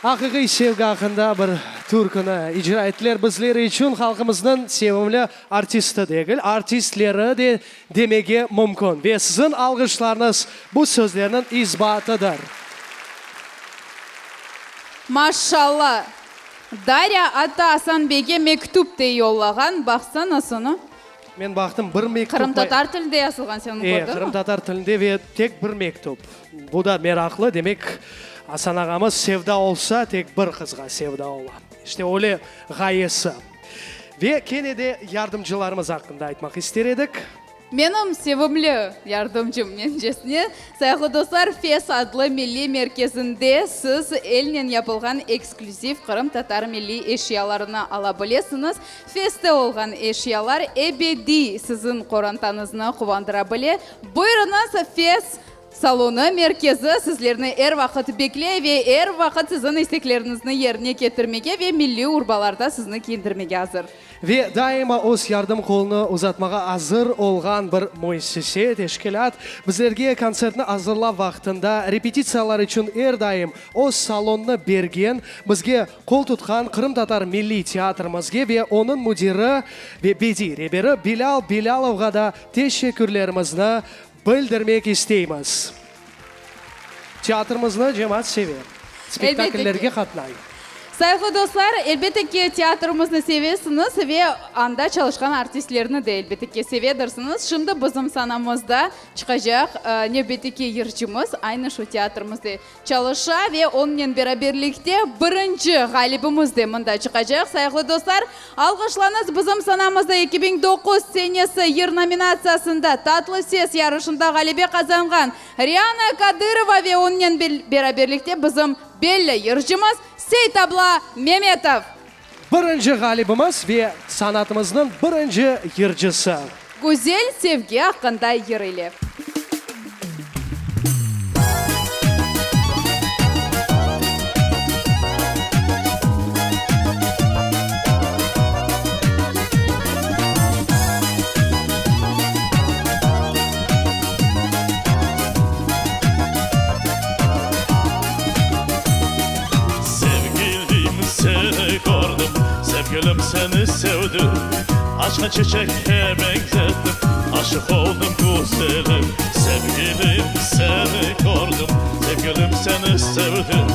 Aqiqiy sevgi aqqında bir türküni icra ettiler bizler içün halqımıznıñ sevimli artisti degil, artistleri de demege mümkün. Ve siziñ alğışlarıñız bu sözlerniñ isbatıdır. Maşşalla! Darya atta Asan beyge mektüp de yollağan, baqsana sonı. Men baqtım, bir mektüp. Qırımtatar tilinde yazılğan, sen onı kördiñmi? E, qırımtatar tilinde ve tek bir mektüp. Bu da meraqlı, demek, Asan ağamız sevda olsa, tek bir qızğa sevda ola. İşte öyle ğayesi. Ve kene de yardımcılarımız aqqında aytmaq ister edik. Menim sevimli yardımcım mencesine, sayğılı dostlar, Fes adlı milliy merkezinde siz elnen yapılğan eksklüziv qırımtatar milliy eşyalarını ala bilesiñiz. Feste olğan eşyalar ebediy siziñ qorantañıznı quvandıra bile. Buyurıñız, Fes salonı merkezi sizlerni er vaqıt bekley ve er vaqıt siziñ istekleriñizni yerine ketirmege ve milliy urbalarda sizni kiyindirmege azır. Ve daima öz yardım qolunı uzatmağa azır olğan bir müessise, teşkilât, bizlerge kontsertni azırlav vaqtında repetitsiyalar içün er daim öz salonını bergen, bizge qol tutqan Qırımtatar milliy teatrimizge ve onıñ müdiri ve bediy reberi Bilâl Bilâlovğa da teşekkürlerimizni bildirmek isteymiz. Teatrımıznı cemaat seve, spektakllerge qatnay. Sayğılı dostlar, elbette ki, teatrımıznı sevesiñiz ve anda çalışqan artistlerni de elbette ki, sevedirsiñiz. Şimdi bizim sanamızda çıqacaq nevbetteki yırcımız aynı şu teatrimizde çalışa ve onıñnen beraberlikte birinci ğalibimiz de mında çıqacaq. Sayğılı dostlar, alğışlañız, bizim sanamızda 2009 senesi yır nominatsiyasında Tatlı ses yarışında ğalebe qazanğan Riana Kadırova ve onıñnen beraberlikte bizim belli yırcımız Seytabla Memetov. Birinci ğalibimiz ve sanatımıznıñ birinci yırcısı. Güzel sevgi aqqında yır ile. Sevgilim, seni kördim, sevgilim, seni sevdim, Açqan çeçekke beñzettim, aşıq oldım, güzelim. Sevgilim, seni kördim, sevgilim, seni sevdim,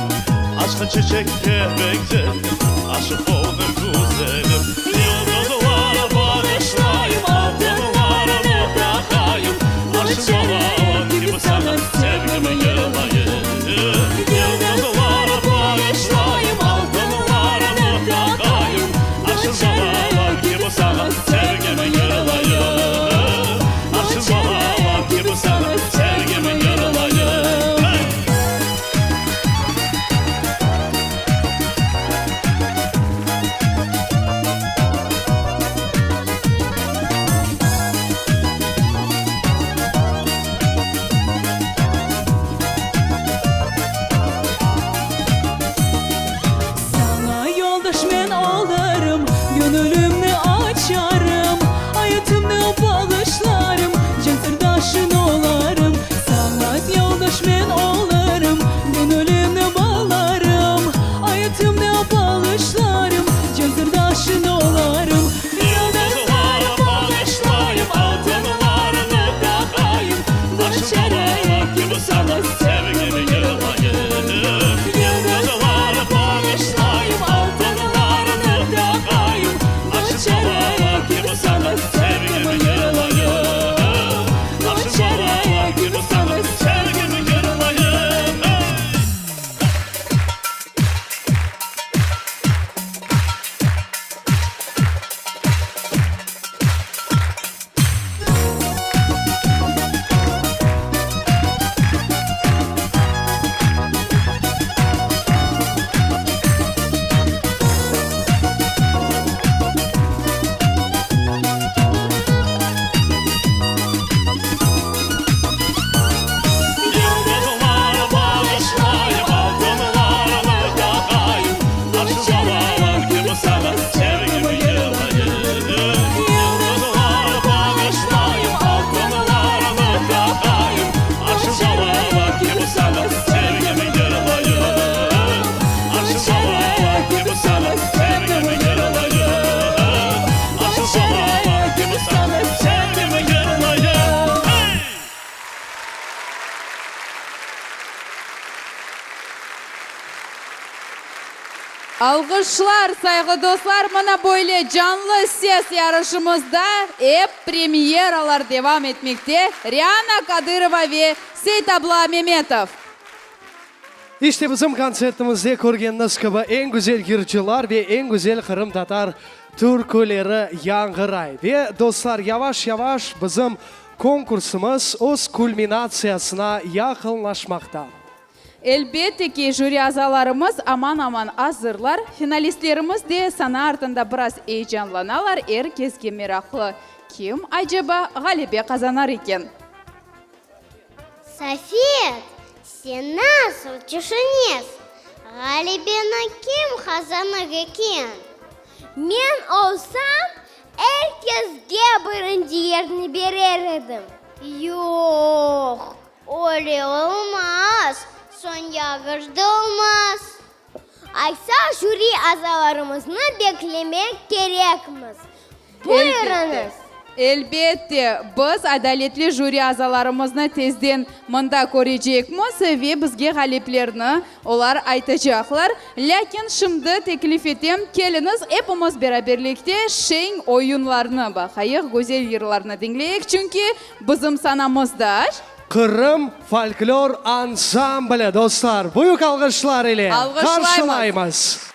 Açqan çeçekke beñzettim, aşıq oldım, güzelim. Yıldızlar bağışlayım, altınlarımı taqayım, Aşıq balalar kibi saña sevgimi yırlayım. Yıldızlar bağışlayım, altınlarımı taqayım, Aşıq balalar kibi saña sevgimi yırlayım. Aşıq balalar kibi saña sevgimi yırlayım. Alğışlar, sayğılı dostlar, mına böyle canlı ses yarışımızda ep premyeralar devam etmekte, Riana Kadırova ve Seytabla Memetov. İşte bizim kontsertimizde körgeniñiz kibi eñ güzel yırcılar ve eñ güzel qırımtatar türküleri yañğıray. Ve, dostlar, yavaş-yavaş bizim konkursımız öz kulminatsiyasına yaqınlaşmaqta. Elbette ki, jüri azalarımız aman-aman azırlar, finalistlerimiz de sana artında biraz eyecanlanalar, er kesge meraqlı, kim, aceba, ğalebe qazanar eken? Safet, sen nasıl tüşünesiñ, ğalebeni kim qazanır eken? Men olsam, er kesge birinci yerni berer edim. Yoq, öyle olmaz, soñ yarış da olmaz. Aysa jüri azalarımıznı beklemek kerekmiz. Buyurıñız! Elbette, biz adaletli jüri azalarımıznı tezden mında körecekmiz ve bizge ğaliplerni olar aytacaqlar. Lâkin şimdi teklif etem, keliñiz, epimiz beraberlikte şeñ oyunlarnı baqayıq, güzel yırlarnı diñleyik, çünki bizim sanamızda. Qırım folklor ansambli, dostlar, büyük alğışlar ile qarşılaymız!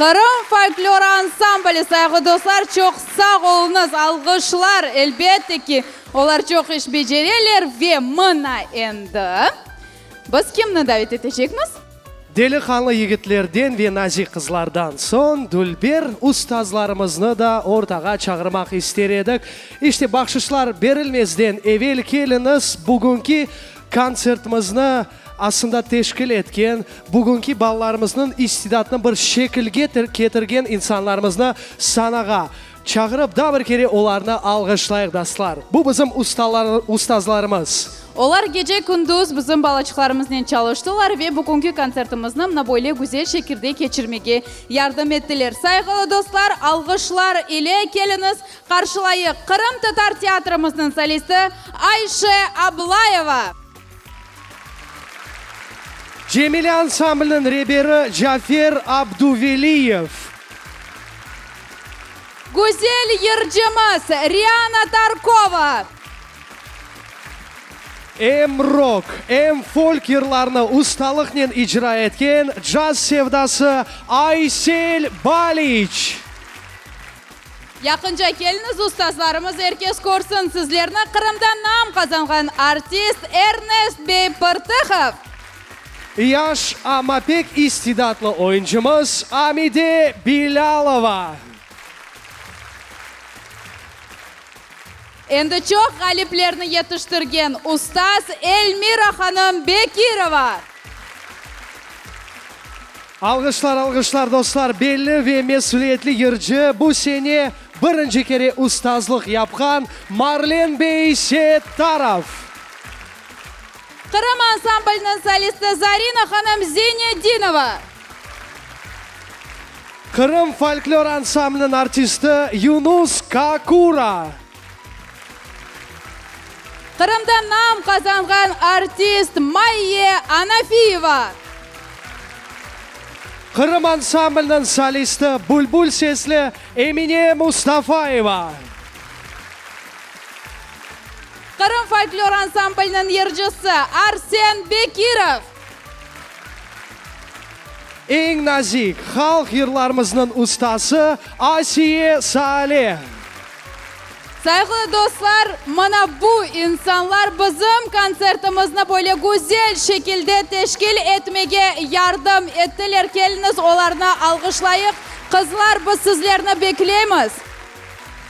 Qırım folklor ansambli, sayğı dostlar, çoq sağ oluñız, alğışlar, elbette ki, olar çoq iş becereler ve mına endi biz kimni davet etecekmiz? Deliqanlı yigitlerden ve nazik qızlardan soñ dülber ustazlarımıznı da ortağa çağırmaq ister edik. İşte, bahşışlar berilmezden evel keliñiz, bugünki kontsertimizni aslında teşkil etken, bugünki balalarımıznıñ istidatını bir şekilge ketirgen insanlarımıznı sanağa çağırıp, daa bir kere olarnı alğışlayıq, dostlar. Bu bizim ustazlarımız. Olar gece-kündüz bizim balaçıqlarımıznen çalıştılar ve bugünki kontsertimizni mına böyle güzel şekilde keçirmege yardım ettiler. Sayğılı dostlar, alğışlar ile keliñiz, qarşılayıq Qırımtatar teatrımıznıñ solisti Ayşe Ablayeva! Cemile ansambliniñ reberi Cafer Abduveliyev. Güzel yırcımız Riana Tarkova. Em rok, em folk yırlarını ustalıqnen icra etken caz sevdası Aysel Baliç. Yaqınca keliñiz, ustazlarımız, er kes körsin sizlerni, Qırımda nam qazanğan artist Ernest bey Pırtıhov. Yaş, amma pek istidatlı oyuncımız Amide Bilâlova. Endi çoq ğaliplerni yetiştirgen ustaz Elmira hanım Bekirova. Alğışlar, alğışlar, dostlar, belli ve mesüliyetli yırcı, bu sene birinci kere ustazlıq yapqan Marlen bey Settarov. Qırım ansambliniñ solisti Zarina hanım Zinedinova. Qırım folklor ansambliniñ artisti Yunus Kakura. Qırımda nam qazanğan artist Mayye Anafiyeva. Qırım ansambliniñ solisti, bülbül sesli Emine Mustafayeva. Qırım folklor ansambliniñ yırcısı Arsen Bekirov. Eñ nazik halq yırlarımıznıñ ustası Asiye Sale. Sayğılı dostlar, mına bu insanlar bizim kontsertimizni böyle güzel şekilde teşkil etmege yardım ettiler. Keliñiz, olarnı alğışlayıq. Qızlar, biz sizlerni bekleymiz.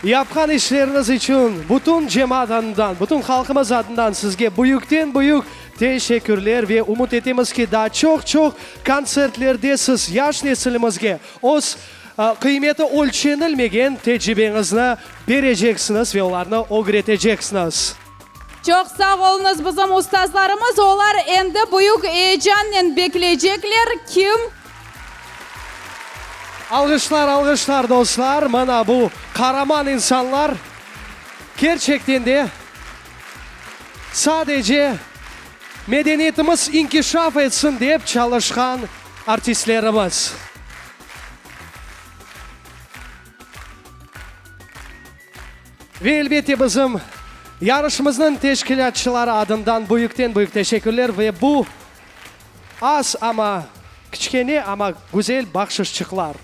Yapqan işleriñiz içün bütün cemaat adından, bütün halqımız adından sizge büyükten-büyük teşekkürler ve ümüt etemiz ki, daa çoq-çoq kontsertlerde siz yaş nesilimizge öz Qıymeti ölçenilmegen tecribeñizni bereceksiñiz ve olarnı ögreteceksiñiz. Çoq sağ oluñız, bizim ustazlarımız, olar endi büyük eyecannen bekleycekler, kim? Alğışlar, alğışlar, dostlar, mana bu qaraman insanlar kerçekten de sadece medeniyetimiz inkişaf etsin dep çalışqan artistlerimiz. Ve elbette bizim yarışımıznıñ teşkilâtçıları adından büyükten-büyük teşekkürler ve bu az, amma kiçkene, amma güzel bahşışçıqlar.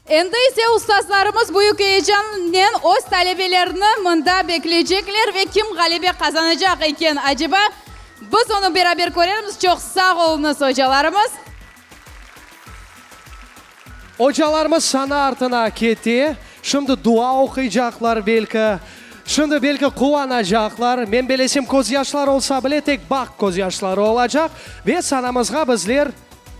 Endi ise ustazlarımız büyük eyecannen öz talebelerini mında bekleycekler ve kim ğalebe qazanacaq eken, aceba? Biz onı beraber körermiz. Çoq sağ oluñız, ocalarımız! Ocalarımız sana artına kete, şimdi dua oquycaqlar belki, şimdi belki quvanacaqlar, men belesem közyaşlar olsa bile tek baht közyaşları olacaq ve sanamızğa bizler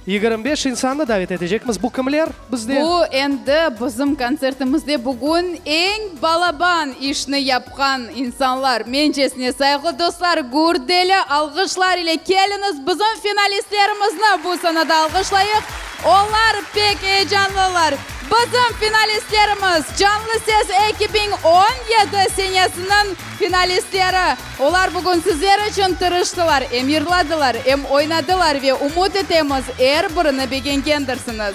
25 insannı davet etecekmiz. Bu kimler bizde? Bu endi bizim kontsertimizde bugün eñ balaban işni yapqan insanlar. Mencesine, sayğılı dostlar, gürdeli alğışlar ile keliñiz, bizim finalistlerimizni bu sanada alğışlayıq. Olar pek eyecanlılar. Bizim finalistlerimiz, Canlı ses 2017 senesiniñ finalistleri. Olar bugün sizler içün tırıştılar, em yırladılar, em oynadılar ve ümüt etemiz, er birini begengendirsiñiz.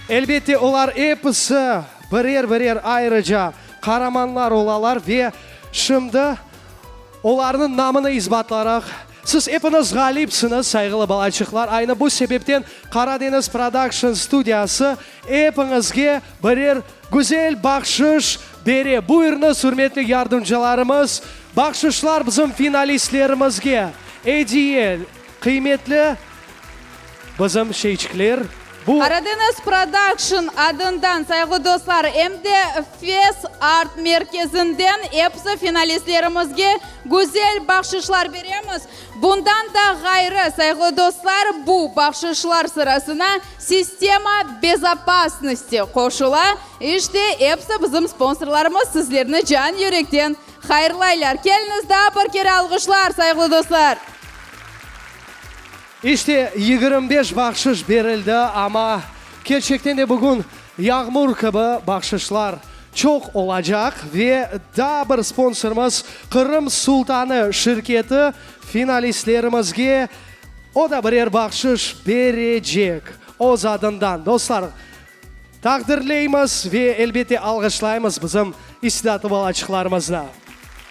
Elbette, olar episi birer-birer ayrıca qaramanlar olalar ve şimdi olarnıñ namını isbatlaraq. Siz epiñiz ğalipsiñiz, sayğılı balaçıqlar. Aynı bu sebepten Qaradeñiz Prodakşn studiyası epiñizge birer güzel bahşış bere. Buyurıñız, ürmetli yardımcılarımız, bahşışlar bizim finalistlerimizge ediye, qıymetli bizim şeyçikler. Bu. Qaradeñiz Prodakşn adından, sayğılı dostlar, em de Fes Art Merkezinden episi finalistlerimizge güzel bahşışlar beremiz. Bundan da ğayrı, sayğılı dostlar, bu bahşışlar sırasına Sistema bezopasnosti qoşula. İşte, episi bizim sponsorlarımız sizlerni can yürekten hayırlaylar. Keliñiz, daa bir kere alğışlar, sayğılı dostlar! İşte, 25 bahşış berildi, amma kerçekten de bugün yağmur kibi bahşışlar çoq olacaq. Ve daa bir sponsorımız Qırım Sultanı şirketi finalistlerimizge o da birer bahşış berecek öz adından. Dostlar, taqdirleymiz ve elbette alğışlaymız bizim istidatlı balaçıqlarımıznı.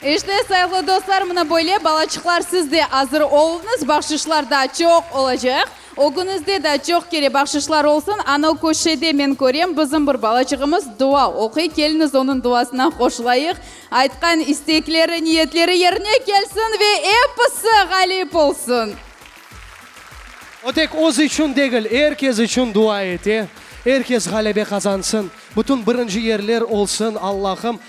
İşte, sayğılı dostlar, mına böyle, balaçıqlar, siz de azır oluñız, bahşışlar daa çoq olacaq. Ögüñizde daa çoq kere bahşışlar olsun. Ana o köşede men körem, bizim bir balaçığımız dua oquy. Keliñiz, onıñ duasına qoşulayıq. Aytqan istekleri, niyetleri yerine kelsin ve episi ğalip olsun. O tek öz içün degil, er kes içün dua ete. Er kes ğalebe qazansın, bütün birinci yerler olsun, Allahım.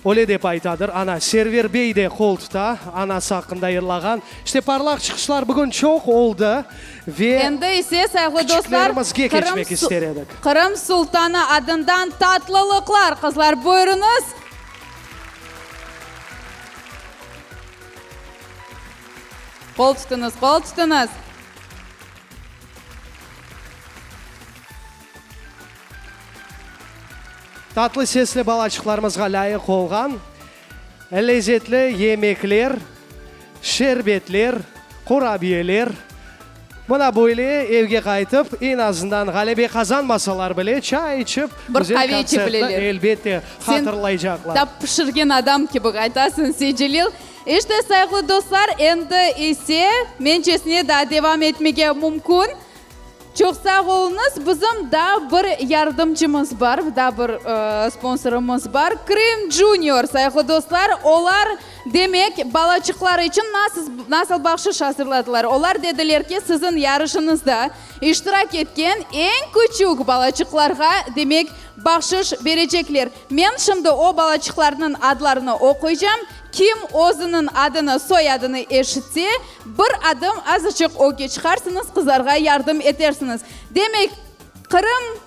Öyle dep aytadır. Ana, Server bey de qol tuta, anası aqqında yırlağan. İşte, parlaq çıqışlar bugün çoq oldı ve Endi ise, sayğılı dostlar, küçüklerimizge Qırım keçmek ister edik. Qırım Sultanı adından tatlılıqlar, qızlar, buyurıñız. Qol tutuñız, qol tutuñız. Tatlı sesli balaçıqlarımızğa lâyıq olğan lezetli yemekler, şerbetler, qurabiyeler. Mına böyle evge qaytıp, eñ azından ğalebe qazanmasalar bile, çay içip, Bir güzel qave içe kontsertni bileler. elbette Sen hatırlaycaqlar. tap pişirgen adam kibi aytasıñ, Seycelil. İşte, sayğılı dostlar, endi ise mencesine daa devam etmege mümkün. Çoq sağ oluñız. Bizim daa bir yardımcımız bar, daa bir sponsorımız bar, Krım Junior, sayğılı dostlar. Olar, demek, balaçıqlar içün nasıl, nasıl bahşış azırladılar. Olar dediler ki, siziñ yarışıñızda iştirak etken eñ küçük balaçıqlarğa, demek, bahşış berecekler. Men şimdi o balaçıqlarnıñ adlarını oquycam. Kim özüniñ adını, soyadını eşitse, Bir adım azıcıq ögge çıqarsıñız, qızlarğa yardım etersiñiz. Demek, Qırım,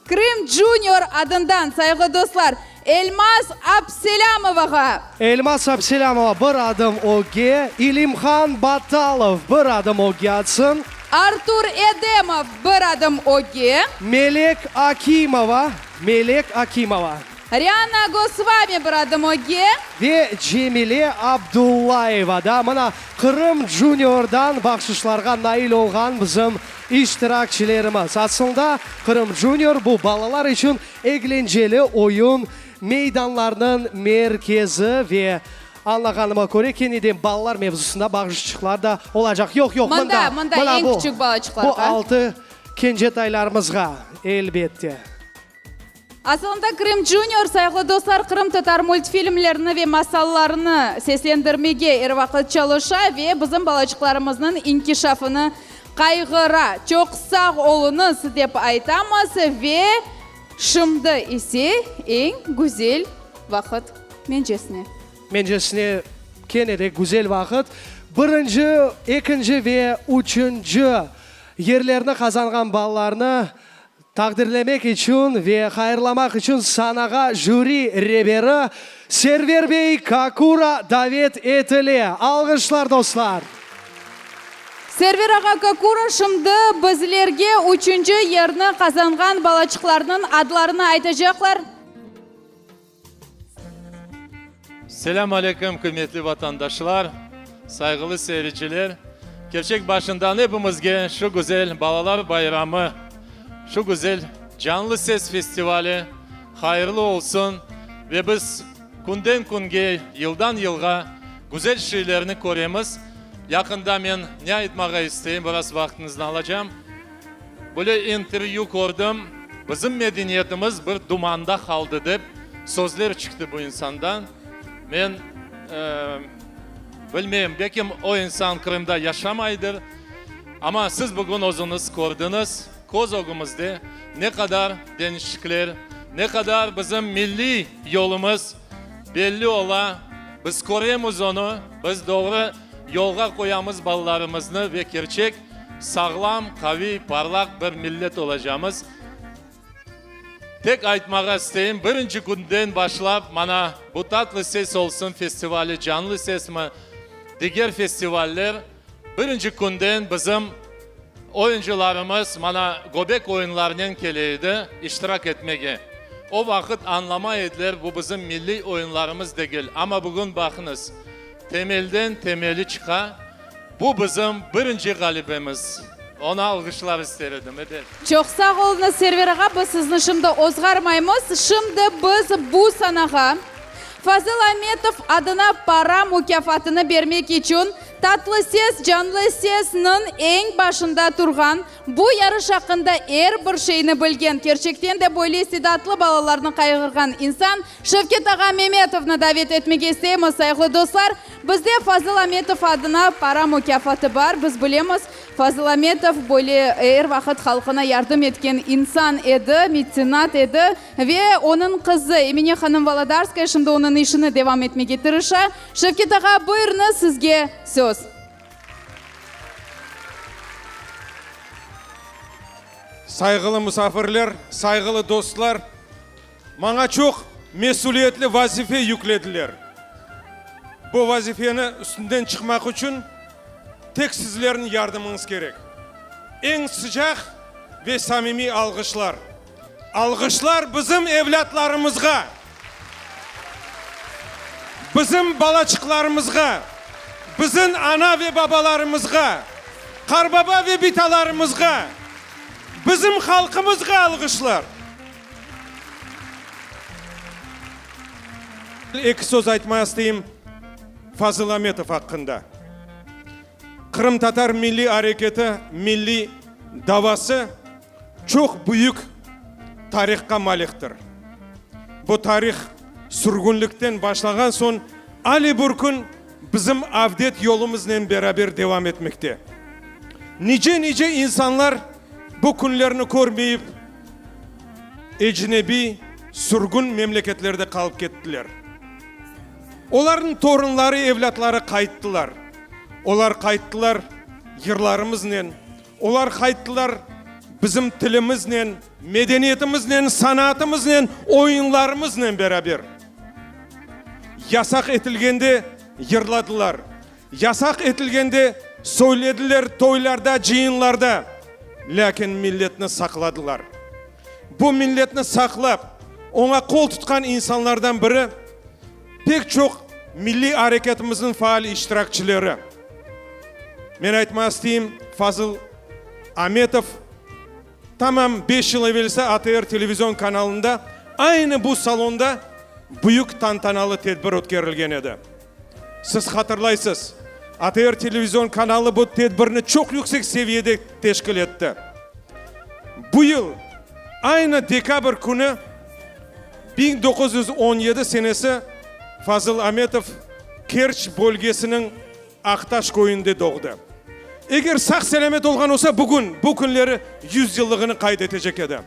Krım Junior adından, sayğılı dostlar, Elmaz Abselâmovağa! Elmaz Abselâmova bir adım ögge, İlimhan Batalov bir adım ögge atsın. Artur Edemov bir adım ögge. Melek Akimova, Melek Akimova. Rianna Gosvami bir adım ögge. Ve Cemile Abdullayeva da mına Qırım Juniordan bahşışlarğa nail olğan bizim iştirakçilerimiz. Aslında Qırım Junior bu balalar içün eglenceli oyun meydanlarınıñ merkezi ve añlağanıma köre kene de balalar mevzusında bahşışçıqlar da olacaq. Yoq, yoq, mında, Mında, mında mına eñ bu, küçük bu balaçıqlarğa. altı kencetaylarımızğa, elbette. Asılında Krım Junior, sayğılı dostlar, qırımtatar multfilmlerini ve masallarını seslendirmege er vaqıt çalışa ve bizim balaçıqlarımıznıñ inkişafını qayğıra. Çoq sağ oluñız, dep aytamız ve şimdi ise eñ güzel vaqıt mencesine. Mencesine kene de güzel vaqıt. Birinci, ekinci ve üçünci yerlerni qazanğan balalarnı Taqdirlemek içün ve hayırlamaq içün sanağa jüri reberi Server bey Kakura davet etile. Alğışlar, dostlar! Server ağa Kakura şimdi bizlerge üçünci yerni qazanğan balaçıqlarnıñ adlarını aytacaqlar. Selâm aleyküm, qıymetli vatandaşlar, sayğılı seyirciler! Kerçek başından epimizge şu güzel balalar bayramı, şu güzel Canlı ses festivali hayırlı olsun ve biz künden künge, yıldan yılğa güzel şeylerni köremiz. Yaqında men ne aytmağa isteyim, biraz vaqtıñıznı alacam. Böyle intervyü kördim, bizim medeniyetimiz bir dumanda qaldı dep sözler çıqtı bu insandan. Men bilmeyim, belkim o insan Qırımda yaşamaydır, amma siz bugün özüñiz kördiñiz, köz ögümizde ne qadar deñişikler, ne qadar bizim milliy yolumız belli ola, biz köremiz onı, biz doğru yolğa qoyamız balalarımıznı ve kerçek Sağlam, qaviy, parlaq bir millet olacamız. Tek aytmağa isteyim, birinci künden başlap mana bu Tatlı ses olsun festivali, Canlı sesmi, diger festivaller, birinci künden bizim oyuncılarımız mana göbek oyunlarınen kele edi iştirak etmege. O vaqıt añlamay ediler, bu bizim milliy oyunlarımız degil. Amma bugün baqıñız, temelden temeli çıqa. Bu bizim birinci ğalibemiz. Onı alğışlar ister edim, ebet. Çoq sağ oluñız, Server ağa, biz sizni şimdi ozğarmaymız. Şimdi biz bu sanağa Fazıl Ametov adına para mukâfatını bermek içün Tatlı ses, canlı sesniñ eñ başında turğan, bu yarış aqqında er bir şeyni bilgen, kerçekten de böyle istidatlı balalarnı qayğırğan insan Şevket ağa Memetovnı davet etmege isteymiz, sayğılı dostlar. Bizde Fazıl Ametov adına para mukâfatı bar. Biz bilemiz, Fazıl Ametov böyle er vaqıt halqına yardım etken insan edi, metsenat edi ve onıñ qızı Emine hanım Volodarskaya şimdi onıñ işini devam etmege tırışa. Şevket ağa, buyurıñız, sizge söz. Sayğılı musafirler, sayğılı dostlar! Maña çoq mesüliyetli vazife yüklediler. Bu vazifeni üstünden çıqmaq içün tek sizlerniñ yardımıñız kerek. Eñ sıcaq ve samimiy alğışlar. Alğışlar bizim evlâtlarımızğa, bizim balaçıqlarımızğa, bizim ana ve babalarımızğa, qarbaba ve bitalarımızğa, bizim halqımızğa alğışlar. Eki söz aytmağa isteyim Fazıl Ametov aqqında. Qırımtatar milliy areketi, milliy davası çoq büyük tarihqa maliktir. Bu tarih sürgünlikten başlağan soñ ale bir kün bizim avdet yolumıznen beraber devam etmekte. Nice-nice insanlar bu künlerni körmeyip, ecnebiy, sürgün memleketlerde qalıp kettiler. Olarnıñ torunları, evlâtları qayttılar. Olar qayttılar yırlarımıznen, olar qayttılar bizim tilimiznen, medeniyetimiznen, sanatımıznen, oyunlarımıznen beraber. Yasaq etilgende yırladılar, Yasaq etilgende söylediler toylarda, cıyınlarda, lâkin milletni saqladılar. Bu milletni saqlap, oña qol tutqan insanlardan biri, pek çoq milliy areketimizniñ faal iştirakçileri, men aytmağa isteyim, Fazıl Ametov, Tamam beş yıl evelsi ATR televizion kanalında aynı bu salonda büyük tantanalı tedbir ötkerilgen edi. Siz hatırlaysız, ATR televizion kanalı bu tedbirni çoq yüksek seviyede teşkil etti. Bu yıl aynı dekabr künü 1917 senesi Fazıl Ametov Kerç bölgesiniñ Aqtaş köyünde doğdı. Eger sağ-selâmet olğan olsa, bugün, bu künleri yüz yıllığını qayd etecek edi.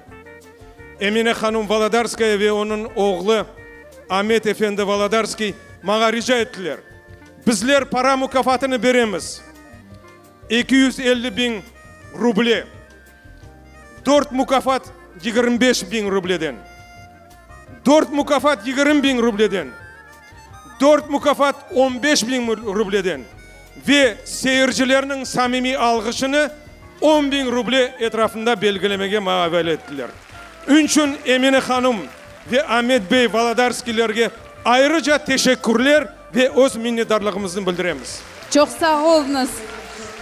Emine hanum Volodarskaya ve onıñ oğlu Amet efendi Volodarskiy maña rica ettiler, bizler para mukâfatını beremiz, 250 biñ ruble, dört mukâfat 25 biñ rubleden. Dört mukâfat 20 biñ rubleden, dört mukâfat on beş biñ rubleden ve seyircilerniñ samimiy alğışını on biñ ruble etrafında belgilemege maña avale ettiler. Ünçün Emine hanım ve Amet bey Volodarskiylerge ayrıca teşekkürler ve öz minnetdarlığımıznı bildiremiz. Çoq sağ oluñız.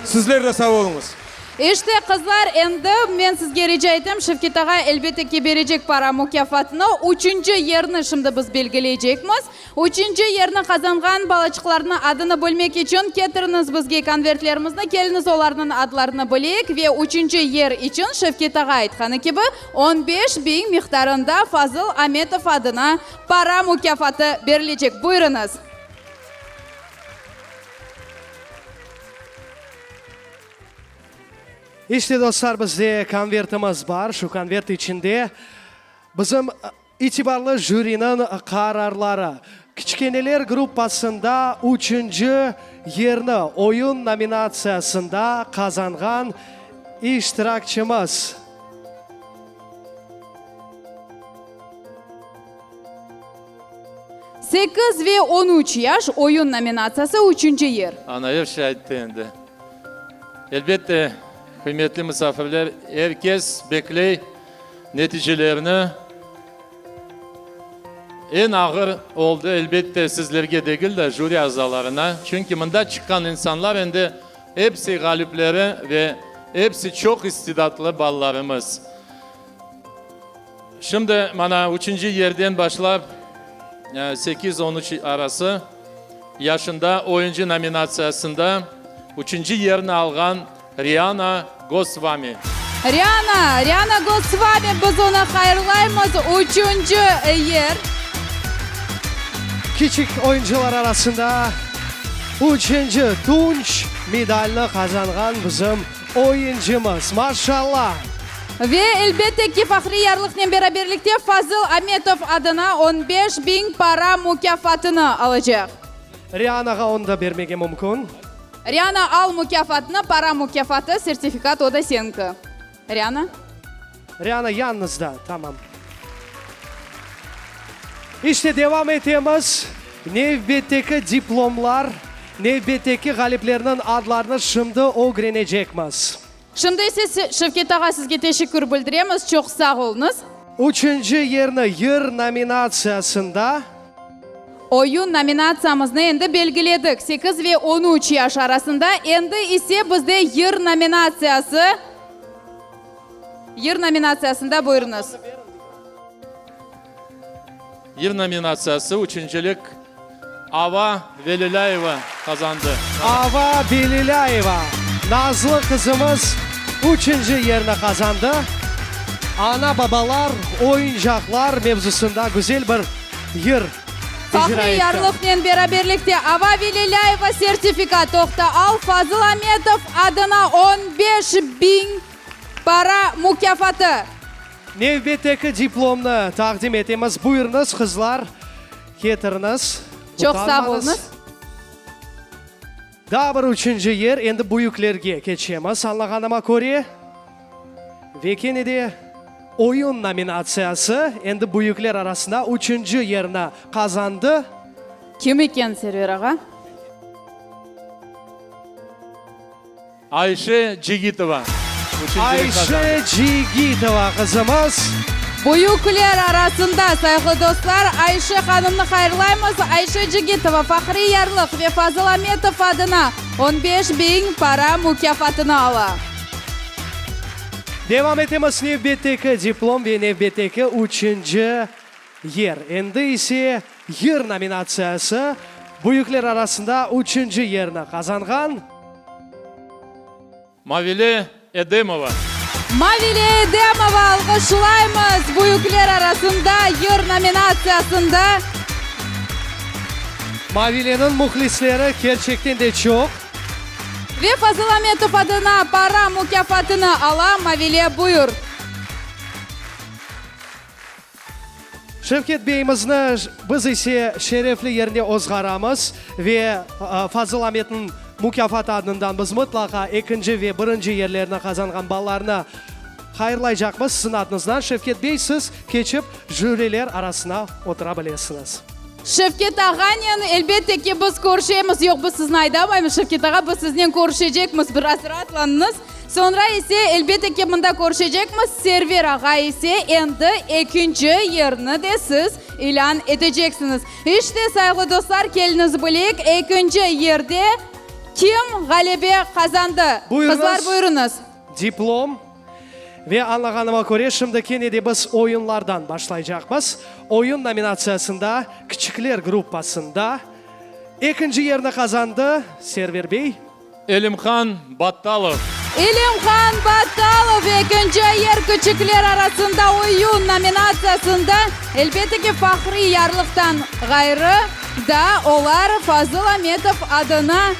Sizler de sağ oluñız. İşte, qızlar, endi men sizge rica etem, Şevket ağa elbette ki berecek para mukâfatını. Üçünci yerni şimdi biz belgileycekmiz. Üçünci yerni qazanğan balaçıqlarnıñ adını bilmek içün ketiriñiz bizge konvertlerimizni, keliñiz olarnıñ adlarını bileyik ve üçünci yer içün Şevket ağa aytqanı kibi 15 biñ miqdarında Fazıl Ametov adına para mukâfatı berilecek. Buyurıñız. İşte, dostlar, bizde konvertimiz bar. Şu konvert içinde bizim itibarlı jüriniñ qararları. Kiçkeneler gruppasında üçünci yerni oyun nominatsiyasında qazanğan iştirakçimiz. 8 ve 13 yaş oyun nominatsiyası üçünci yer. Ana, er şey ayttı endi. Elbette, qıymetli musafirler, er kes bekley neticelerni. Eñ ağır oldı, elbette, sizlerge degil de, jüri azalarına. Çünki mında çıqqan insanlar endi episi ğalipleri ve episi çoq istidatlı balalarımız. Şimdi mana üçünci yerden başlap sekiz, on üç arası yaşında oyuncı nominatsiyasında üçünci yerni alğan Riana Gosvami. Riana, Riana Gosvami, biz onı hayırlaymız, üçünci yer. Kiçik oyuncılar arasında üçünci tunç medalni qazanğan bizim oyuncımız. Maşallah! Ve, elbette ki, fahriy yarlıqnen beraberlikte Fazıl Ametov adına 15 biñ para mukâfatını alacaq. Rianağa onı da bermege mümkün. Riana, al mukâfatnı, para mukâfatı, sertifikat, o da seniñki. Riana. Riana yanıñızda, tamam. İşte, devam etemiz. Nevbetteki diplomlar, nevbetteki ğaliplerniñ adlarını şimdi ögrenecekmiz. Şimdi ise, Şevket ağa, sizge teşekkür bildiremiz, çoq sağ oluñız. Üçünci yerni yır nominatsiyasında. Oyun nominatsiyamıznı endi belgiledik, 8 ve 13 yaş arasında, endi ise bizde yır nominatsiyası. Yır nominatsiyasında buyurıñız. Yır nominatsiyası üçüncilik Ava Velilâyeva qazandı. Ava Velilâyeva, nazlı qızımız üçünci yerni qazandı. Ana-babalar, oyuncaqlar mevzusında güzel bir yır icra Fahriy etti. yarlıqnen beraberlikte Ava Velilâyeva sertifikat toqta al Fazıl Ametov adına 15 biñ para mukâfatı. Nevbetteki diplomnı taqdim etemiz. Buyurıñız, qızlar, ketiriñiz. Çoq sağ Utanmañız. oluñız. Daa bir üçünci yer, endi büyüklerge keçemiz, añlağanıma köre. Ve kene de oyun nominatsiyası, endi büyükler arasında üçünci yerni qazandı. Kim eken, Server ağa? Ayşe Cigitova üçüncilik qazandı. Ayşe Cigitova qızımız. Büyükler arasında, sayğılı dostlar, Ayşe hanımnı hayırlaymız. Ayşe Cigitova fahriy yarlıq ve Fazıl Ametov adına 15 biñ para mukâfatını ala. Devam etemiz nevbetteki diplom ve nevbetteki üçünci yer. Endi ise yır nominatsiyası, büyükler arasında üçünci yerni qazanğan. Mavile Edemova. Mavile Edemova alğışlaymız büyükler arasında yır nominatsiyasında. Mavileniñ mühlisleri kerçekten de çoq. Ve Fazıl Ametov adına para mukâfatını ala Mavile, buyur. Şevket beyimizni biz ise şerefli yerine ozğaramız ve Fazıl Ametniñ mukâfatı adından biz mıtlaqa ekinci ve birinci yerlerni qazanğan balalarnı hayırlaycaqmız. Siziñ adıñızdan, Şevket bey, siz keçip jüriler arasına otura bilesiñiz. Şevket ağanen, elbette ki, biz körüşemiz. Yoq, biz sizni aydamaymız, Şevket ağa, biz siznen körüşecekmiz. Biraz raatlanıñız. Soñra ise, elbette ki, mında körüşecekmiz. Server ağa ise endi ekinci yerni de siz ilân eteceksiñiz. İşte, sayğılı dostlar, keliñiz bileyik, ekinci yerde kim ğalebe qazandı? Buyurıñız. Qızlar, buyurıñız. Diplom. Ve añlağanıma köre, şimdi kene de biz oyunlardan başlaycaqmız. Oyun nominatsiyasında kiçikler gruppasında ekinci yerni qazandı Server bey. Elimhan Battalov. Elimhan Battalov ekinci yer küçükler arasında oyun nominatsiyasında, elbette ki, fahriy yarlıqtan ğayrı, daa olar Fazıl Ametov adına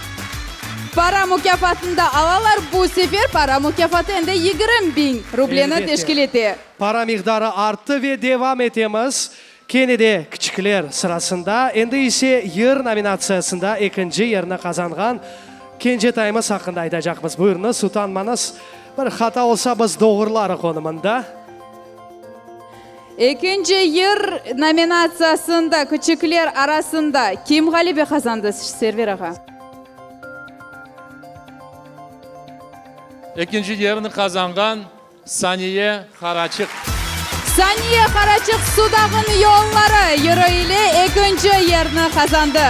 para mukâfatını da alalar. Bu sefer para mukâfatı endi 20 biñ rubleni Elbette. teşkil ete. Para miqdarı arttı ve devam etemiz. Kene de kiçikler sırasında, endi ise yır nominatsiyasında ekinci yerni qazanğan kencetaymız aqqında aytacaqmız. Buyurıñız, utanmañız. Bir hata olsa, biz doğurlarıq onı mında. Ekinci yır nominatsiyasında küçükler arasında kim ğalebe qazandı, Server ağa? Ekinci yerni qazanğan Saniye Haraçıq. Saniye Haraçıq Sudağın yolları yırı ile ekinci yerni qazandı.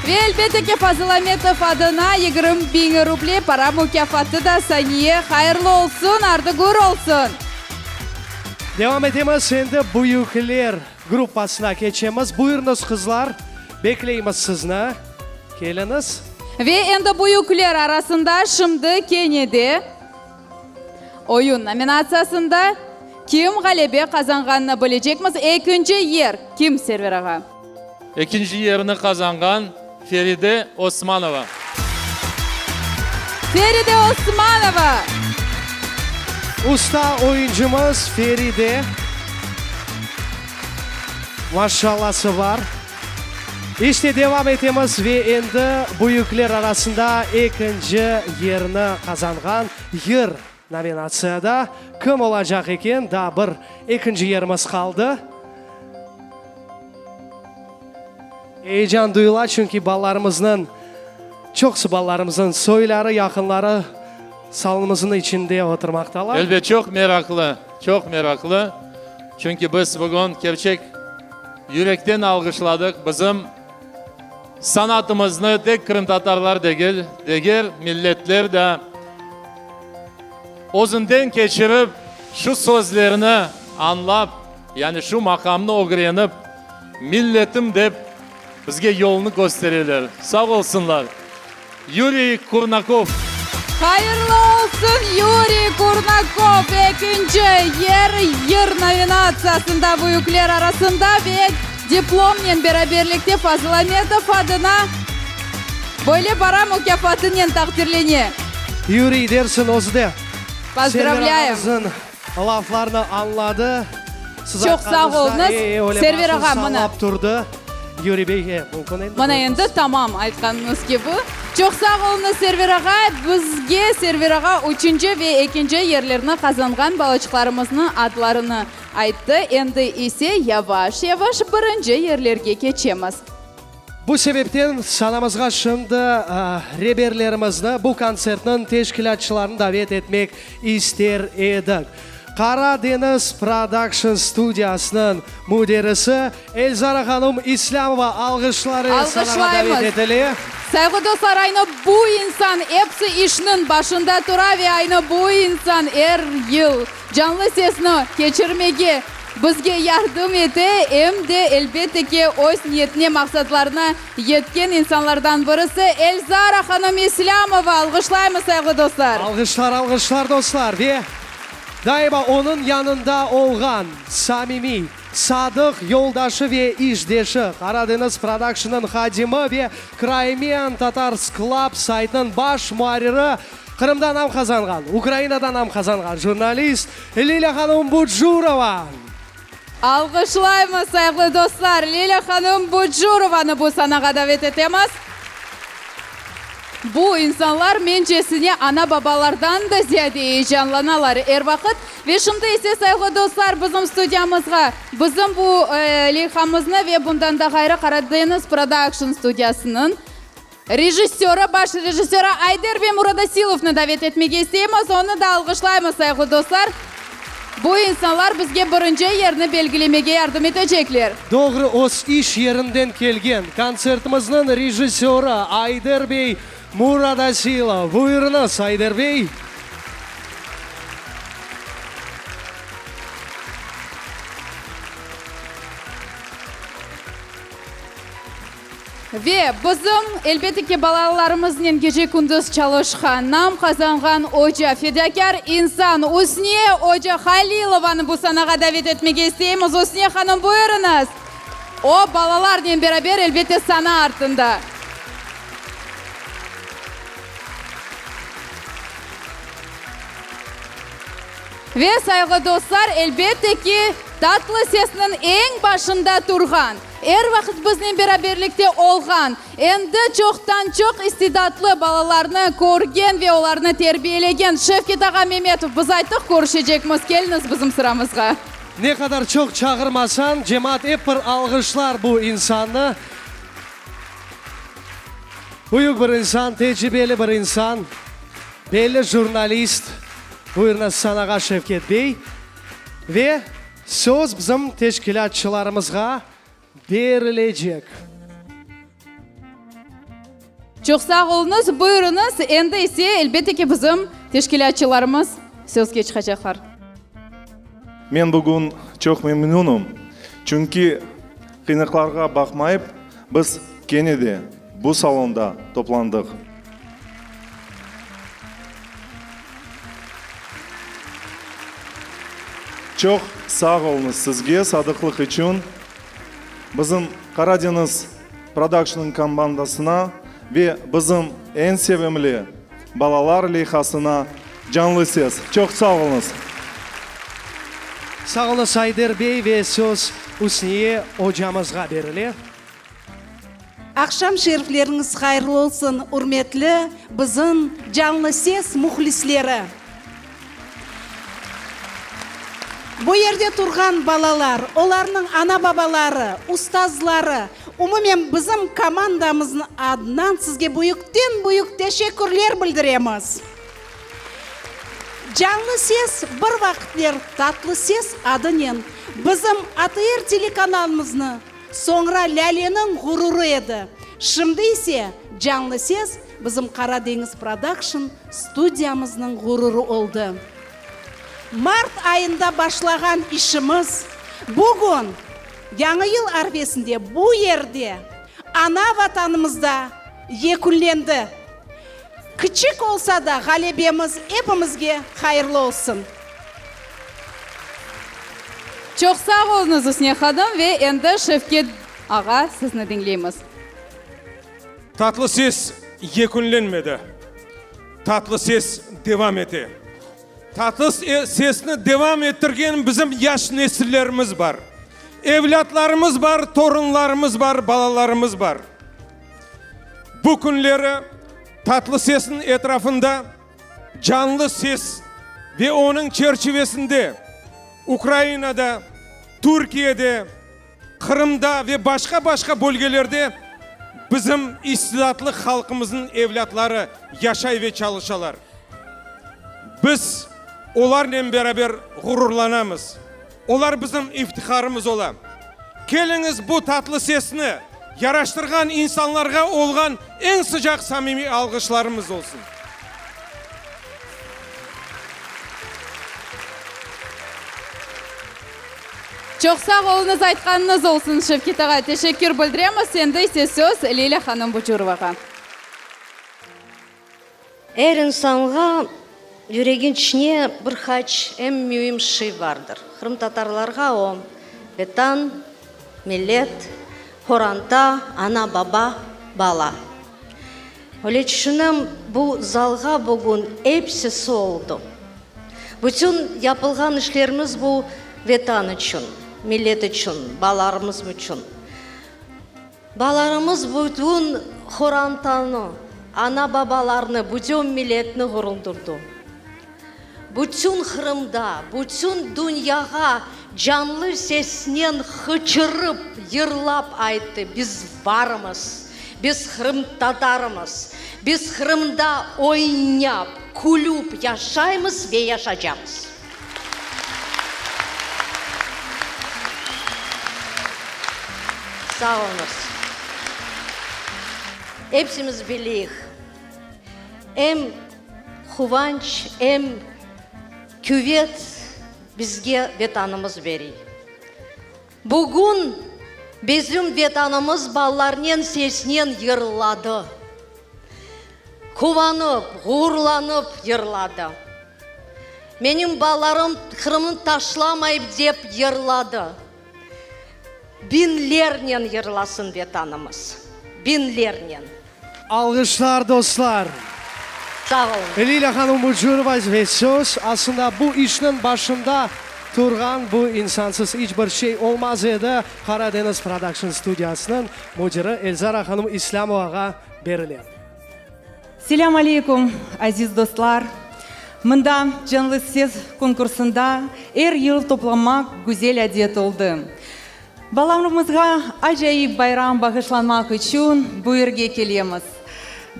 Ve elbette ki, Fazıl Ametov adına 20 biñ ruble para mukâfatı da Saniye, hayırlı olsun, ardı gür olsun! Devam etemiz, endi büyükler gruppasına keçemiz. Buyurıñız, qızlar, bekleymiz sizni. Keliñiz. Ve endi büyükler arasında şimdi kene de oyun nominatsiyasında kim ğalebe qazanğanını bilecekmiz. Ekinci yer kim, Server ağa? Ekinci yerni qazanğan Feride Osmanova. Feride Osmanova! Usta oyuncımız Feride. Maşallası bar. İşte devam etemiz ve endi büyükler arasında ekinci yerni qazanğan yır nominatsiyada kim olacaq eken? Daa bir ekinci yerimiz qaldı. Eyecan duyula, çünki balalarımıznıñ, çoqusı balalarımıznıñ soyları, yaqınları salonımıznıñ içinde oturmaqtalar. Elbet, çoq meraqlı, çoq meraqlı, çünki biz bugün kerçek yürekten alğışladıq bizim sanatımıznı tek qırımtatarlar degil, diger milletler de özünden keçirip, şu sözlerni añlap, Yani şu maqamnı ögrenip, milletim dep bizge yolnı köstereler. Sağ olsunlar. Yuriy Kurnakov. Hayırlı olsun, Yuriy Kurnakov ekinci yer yır nominatsiyasında büyükler arasında ve diplomnen beraberlikte Fazıl Ametov adına böyle para mukâfatınen taqdirlene. Yuriy dersiñ özü de Pozdravlâyım. Server ağamıznıñ Laflarnı añladı. Siz Çoq sağ aytqanıñızda, oluñız, e, e, öyle Server başını ağa, mına. sallap turdı. Yuriy bey, e, mümkün endi. Mına endi tamam, aytqanıñız kibi. Çoq sağ oluñız, Server ağa. Bizge Server ağa üçünci ve ekinci yerlerni qazanğan balaçıqlarımıznıñ adlarını ayttı. Endi ise yavaş-yavaş birinci yerlerge keçemiz. Bu sebepten sanamızğa şimdi reberlerimizni, bu kontsertniñ teşkilâtçılarını davet etmek ister edik. Qara deñiz prodakşn studiyasınıñ müderisi Elzara hanım İslâmova alğışlar ile sanağa davet Alğışlaymız. etile. Sayğılı dostlar, aynı bu insan episi işniñ başında tura ve aynı bu insan er yıl Canlı sesni keçirmege bizge yardım ete, em de, elbette ki, öz niyetine, maqsatlarına yetken insanlardan birisi Elzara hanım İslâmova. Alğışlaymız, sayğılı dostlar! Alğışlar, alğışlar, dostlar! Ve daima onıñ yanında olğan samimiy, sadıq yoldaşı ve işdeşi, Qaradeñiz Production'nıñ hadimi ve Crimean Tatars Club saytınıñ baş muarriri, Qırımda nam qazanğan, Ukrainada nam qazanğan jurnalist Lilâ hanım Bucurova! Alğışlaymız, sayğılı dostlar, Lilâ hanım Bucurovanı bu sanağa davet etemiz. Bu insanlar, mencesine, ana-babalardan da ziyade eyecanlanalar er vaqıt. Ve şimdi ise, sayğılı dostlar, bizim studiyamızğa, bizim bu leyhamıznı ve bundan da ğayrı Qaradeñiz Production studiyasınıñ Rejissörı, baş rejissörı Ayder bey Muradasilovnı davet etmege isteymiz. Onı da alğışlaymız, sayğılı dostlar. Bu insanlar bizge birinci yerni belgilemege yardım etecekler. Doğru öz iş yerinden kelgen kontsertimizniñ rejissörı Ayder bey. Muradasilov. Buyurıñız, Ayder bey. Ve bizim, elbette ki, balalarımıznen gece-kündüz çalışqan, nam qazanğan oca, fedakâr insan Üsniye oca Halilovanı bu sanağa davet etmege isteymiz. Üsniye hanım, buyurıñız! O, balalarnen beraber, elbette, sana artında. Ve, sayğılı dostlar, elbette ki, tatlı sesniñ eñ başında turğan, er vaqıt biznen beraberlikte olğan, endi çoqtan-çoq istidatlı balalarnı körgen ve olarnı terbiyelegen Şevket ağa Memetov, biz ayttıq, körüşecekmiz, keliñiz bizim sıramızğa. Ne qadar çoq çağırmasañ, cemaat ep bir alğışlar bu insannı. Büyük bir insan, tecribeli bir insan, belli jurnalist. Buyurıñız sanağa, Şevket bey. Ve söz bizim teşkilâtçılarımızğa berilecek. Çoq sağ oluñız, buyurıñız. Endi ise, elbette ki, bizim teşkilâtçılarımız sözge çıqacaqlar. Men bugün çoq memnünim, çünki qıyınlıqlarğa baqmayıp, biz kene de bu salonda toplandıq. Çoq sağ oluñız sizge sadıqlıq içün, bizim Qaradeñiz Production komandasına ve bizim eñ sevimli balalar leyhasına Canlı ses. Çoq sağ oluñız. Sağ oluñız, Ayder bey, ve söz Üsniye ocamızğa berile. Aqşam şerifleriñiz hayırlı olsun, ürmetli bizim Canlı Ses mühlisleri! Bu yerde turğan balalar, olarnıñ ana-babaları, ustazları, umumen bizim komandamıznıñ adınan sizge büyükten-büyük teşekkürler bildiremiz. Canlı Ses bir vaqıtler Tatlı Ses adınen bizim ATR telekanalımıznı, Soñra Lâleniñ ğururı edi. Şimdi ise Canlı ses bizim Qara deñiz prodakşn studiyamıznıñ ğururı oldı. Mart ayında başlağan işimiz bugün, Yañı yıl arfesinde bu yerde, ana Vatanımızda yekünlendi. Kiçik olsa da ğalebemiz epimizge hayırlı olsun. Çoq sağ oluñız, Üsniye hanım, ve endi Şevket ağa, sizni diñleymiz. Tatlı ses yekünlenmedi. Tatlı ses devam ete. Tatlı sesni devam ettirgen bizim yaş nesillerimiz bar. Evlâtlarımız bar, torunlarımız bar, balalarımız bar. Bu künleri tatlı sesniñ etrafında Canlı ses ve onıñ çerçivesinde Ukrainada, Türkiyede, Qırımda ve başqa-başqa bölgelerde bizim istidatlı halqımıznıñ evlâtları yaşay ve çalışalar. Biz olarnen beraber ğururlanamız. Olar bizim iftiharımız ola. Keliñiz bu tatlı sesni yaraştırğan insanlarğa olğan eñ sıcaq samimiy alğışlarımız olsun. Çoq sağ oluñız, aytqanıñız olsun, Şevket ağa. Teşekkür bildiremiz. Endi ise söz Lilâ hanım Bucurovağa. Er insanğa yüregin içine bir qaç eñ müim şey bardır. Qırımtatarlarğa o, Vetan, millet, qoranta, ana-baba, bala. Öyle tüşünem, bu zalğa bugün epsisi oldı. Bütün yapılğan işlerimiz bu Vetan içün, millet içün, balalarımız içün. Balalarımız bütün qorantanı, ana-babalarnı, bütün milletni ğurundırdı. Bütün Qırımda, bütün dünyağa canlı sesnen hıçırıp, yırlap ayttı, Biz barmız, biz qırımtatarmız, biz Qırımda oynap, külüp yaşaymız ve yaşacamız. Sağ oluñız. Epsimiz bileyik. Em quvanç, em küvet bizge Vetanımız beriy. Bugün bizim Vetanımız balalarnen sesnen yırladı. Quvanıp, ğururlanıp yırladı. Menim balalarım Qırımnı taşlamayıp dep yırladı. Biñlernen yırlasın Vetanımız, biñlernen. Alğışlar, dostlar! Sağ oluñ. Lilâ hanım Bucurova ve söz, aslında bu işniñ başında turğan bu insansız iç bir şey olmaz edi, Qaradeñiz Prodakşn studiyasınıñ müdiri Elzara hanım İslâmovağa berile. Selâm aleykum, aziz dostlar! Mında Canlı ses konkursında er yıl toplanmaq güzel adet oldı. Balalarımızğa acayip bayram bağışlanmaq içün bu yerge kelemiz.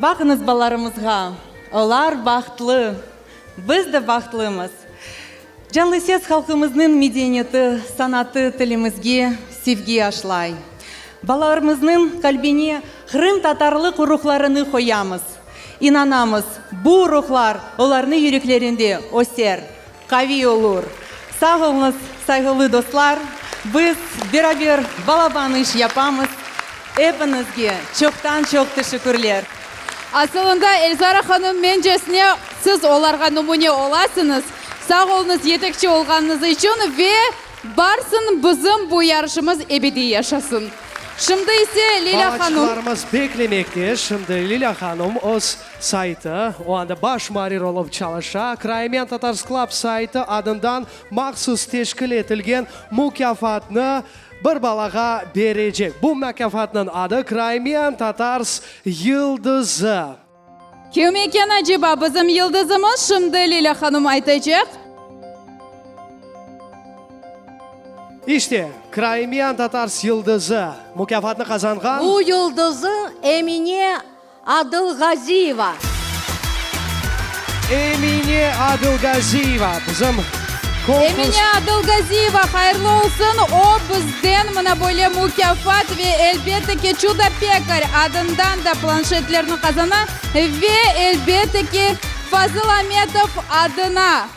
Baqıñız balalarımızğa, olar bahtlı, biz de bahtlımız. Canlı ses halqımıznıñ medeniyeti, sanatı, tilimizge sevgi aşlay. Balalarımıznıñ qalbine qırımtatarlıq ruhlarını qoyamız. İnanamız, bu ruhlar olarnıñ yüreklerinde öser, qaviy olur. Sağ oluñız, sayğılı dostlar! Biz beraber balaban iş yapamız. Epiñizge çoqtan-çoq teşekkürler! Asılında, Elzara hanım, mencesine, siz olarğa numune olasıñız. Sağ oluñız yetekçi olğanıñız içün ve barsın bizim bu yarışımız ebediy yaşasın. Şimdi ise Lilâ hanım. Balaçıqlarımız beklemekte. Şimdi Lilâ hanım öz saytı, o anda baş muarrir olıp çalışa, Crimean Tatars Club saytı adından mahsus teşkil etilgen mukâfatnı bir balağa berecek. Bu mukâfatnıñ adı Crimean Tatars Yıldızı. Kim eken aceba bizim yıldızımız, şimdi Lilâ hanım aytacaq. İşte, Crimean Tatars Yıldızı mukâfatnı qazanğan. Bu yıldızı Emine Adılgaziyeva. Emine Adılgaziyeva bizim konkurs. Emine Adılgaziyeva, hayırlı olsun, o bizden mına böyle mukâfat ve elbette ki Çudo pekar adından da planşetlerni qazana ve elbette ki Fazıl Ametov adına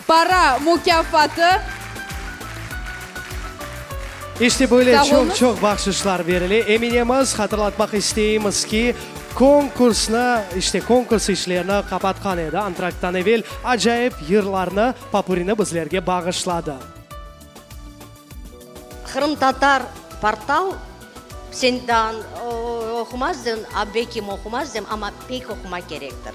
para mukâfatı. İşte böyle Sağ oluñız. çoq-çoq bahşışlar berile. Eminemiz, hatırlatmaq isteymiz ki, konkursnı, işte konkurs işlerini qapatqan edi. Antrakttan evel acayip yırlarnı, popurini bizlerge bağışladı. Qırımtatar portal sen daa oqumazdıñ, a belkim oqumazdım, amma pek oqumaq kerektir.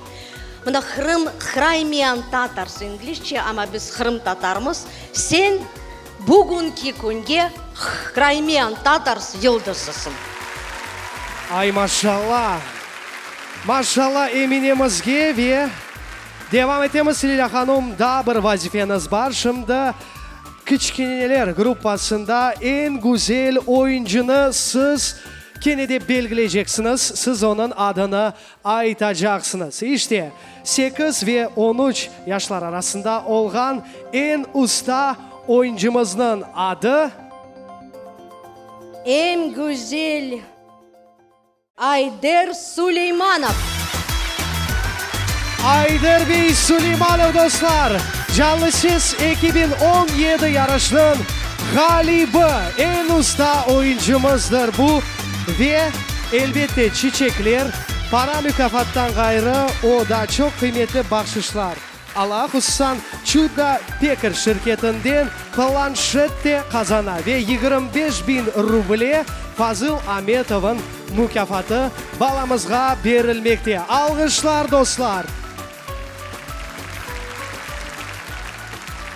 Mında Qırım, Crimean Tatars inglizce, amma biz qırımtatarmız. Sen Bugünki künge Crimean Tatars yıldızısıñ. Ay maşalla! Maşalla Eminemizge ve devam etemiz Lilâ hanum daa bir vazifeniz bar şimdi kiçkeneler gruppasında eñ güzel oyuncunı siz kene de belgileyceksiniz siz onıñ adını aytacaqsıñız. İşte, sekiz ve on üç yaşlar arasında olğan eñ usta oyuncımıznıñ adı. Eñ güzel Ayder Suleymanov! Ayder bey Suleymanov, dostlar, Canlı ses 2017 yarışınıñ ğalibi, eñ usta oyuncımızdır bu ve, elbette, çiçekler, para mukâfattan ğayrı, o da çoq qıymetli bahşışlar ala, hususan, Çudo Pekar şirketinden planşet de qazana ve 25 biñ ruble Fazıl Ametovıñ mukâfatı balamızğa berilmekte. Alğışlar, dostlar!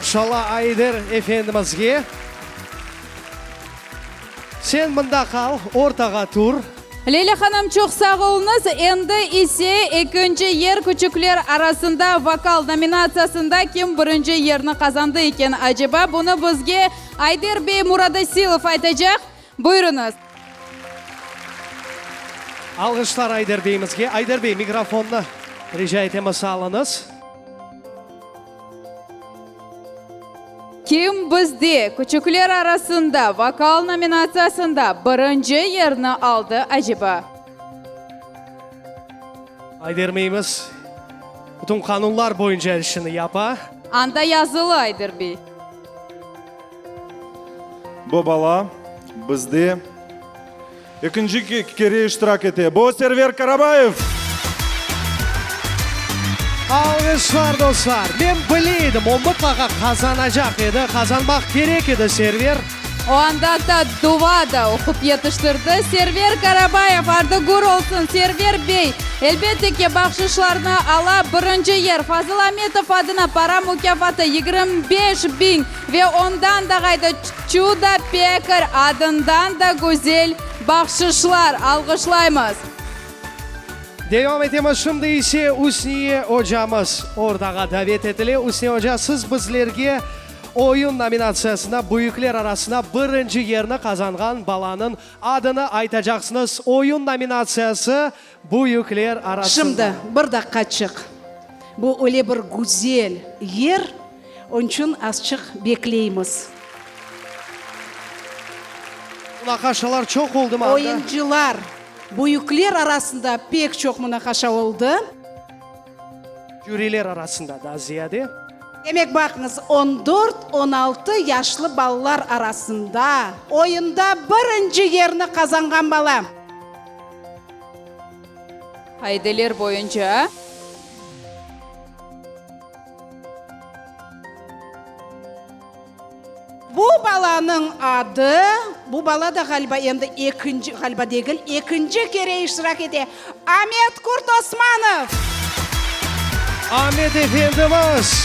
Şala Ayder efendimizge. Sen mında qal, ortağa tur. Leyla hanım, çoq sağ oluñız. Endi ise ekinci yer küçükler arasında vokal nominatsiyasında kim birinci yerni qazandı eken aceba? Bunı bizge Ayder bey Muradasilov aytacaq. Buyurıñız. Alğışlar Ayder beyimizge. Ayder bey, mikrofonnı rica etemiz alıñız. Kim bizde küçükler arasında vokal nominatsiyasında birinci yerni aldı aceba? Ayder beyimiz. Bütün qanunlar boyunca işini yapa. Anda yazılı, Ayder bey. Bu bala bizde ekinci kere iştirak ete. Bu Server Karabayev! Alğışlar, dostlar! Men bile edim, o mıtlaqa qazanacaq edi, qazanmaq kerek edi Server. O anda atta dua da oqup yetiştirdi. Server Karabayev, adı gür olsun, Server bey, elbette ki, bahşışlarnı ala. Birinci yer, Fazıl Ametov adına para mukâfatı, 25 biñ ve ondan da ğayrı Çuda Pekar adından da güzel bahşışlar. Alğışlaymız. Devam etemiz. Şimdi ise Üsniye ocamız ortağa davet etile. Üsniye oca, siz bizlerge Oyun nominatsiyasında büyükler arasında birinci yerni qazanğan balanıñ adını aytacaqsıñız. Oyun nominatsiyası, büyükler arasında. Şimdi, bir daqqaçıq. Bu öyle bir güzel yer, onıñ içün azçıq bekleymiz. Munaqaşalar çoq oldumı anda? Oyuncılar, büyükler arasında pek çoq munaqaşa oldı. Jüriler arasında daa ziyade. Demek, baqıñız, on dört, on altı yaşlı balalar arasında oyunda birinci yerni qazanğan bala. Qaideler boyunca. Bu balanıñ adı, bu bala da ğaliba endi ekinci, ğaliba degil, ekinci kere iştirak ete, Amet Kurtosmanov! Amet efendimiz,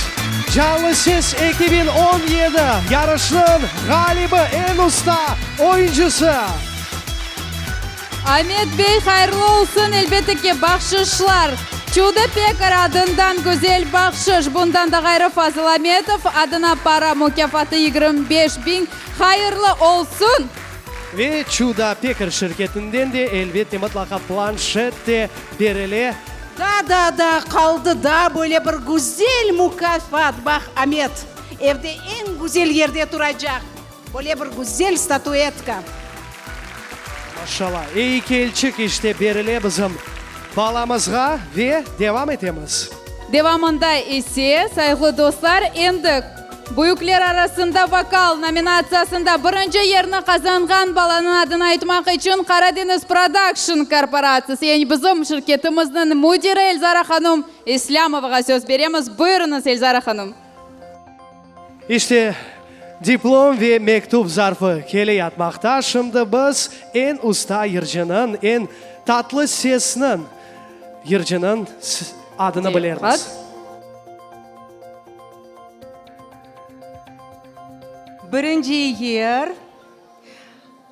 Canlı ses 2017 yarışnıñ ğalibi, eñ usta oyuncısı! Amet bey, hayırlı olsun, elbette ki, bahşışlar. Çuda Pekar adından güzel bahşış. Bundan da ğayrı Fazıl Ametov adına para mukâfatı 25 biñ. Hayırlı olsun! Ve Çuda Pekar şirketinden de elbette mıtlaqa planşet de berile. Da, da, da, qaldı da böyle bir güzel mukâfat. Baq, Amet, evde eñ güzel yerde turacaq böyle bir güzel statuetka. Maşallah, eykelçik işte berile bizim balamızğa ve devam etemiz. Devamında ise, sayğılı dostlar, endi büyükler arasında vokal nominatsiyasında birinci yerni qazanğan balanıñ adını aytmaq içün Qaradeñiz Production korporatsiyası, yani bizim şirketimizniñ müdiri Elzara hanum İslâmovağa söz beremiz. Buyurıñız, Elzara hanum. İşte, diplom ve mektüp zarfı kele yatmaqta. Şimdi biz eñ usta yırcınıñ, eñ tatlı sesniñ yırcınıñ adını bilermiz. Birinci yer,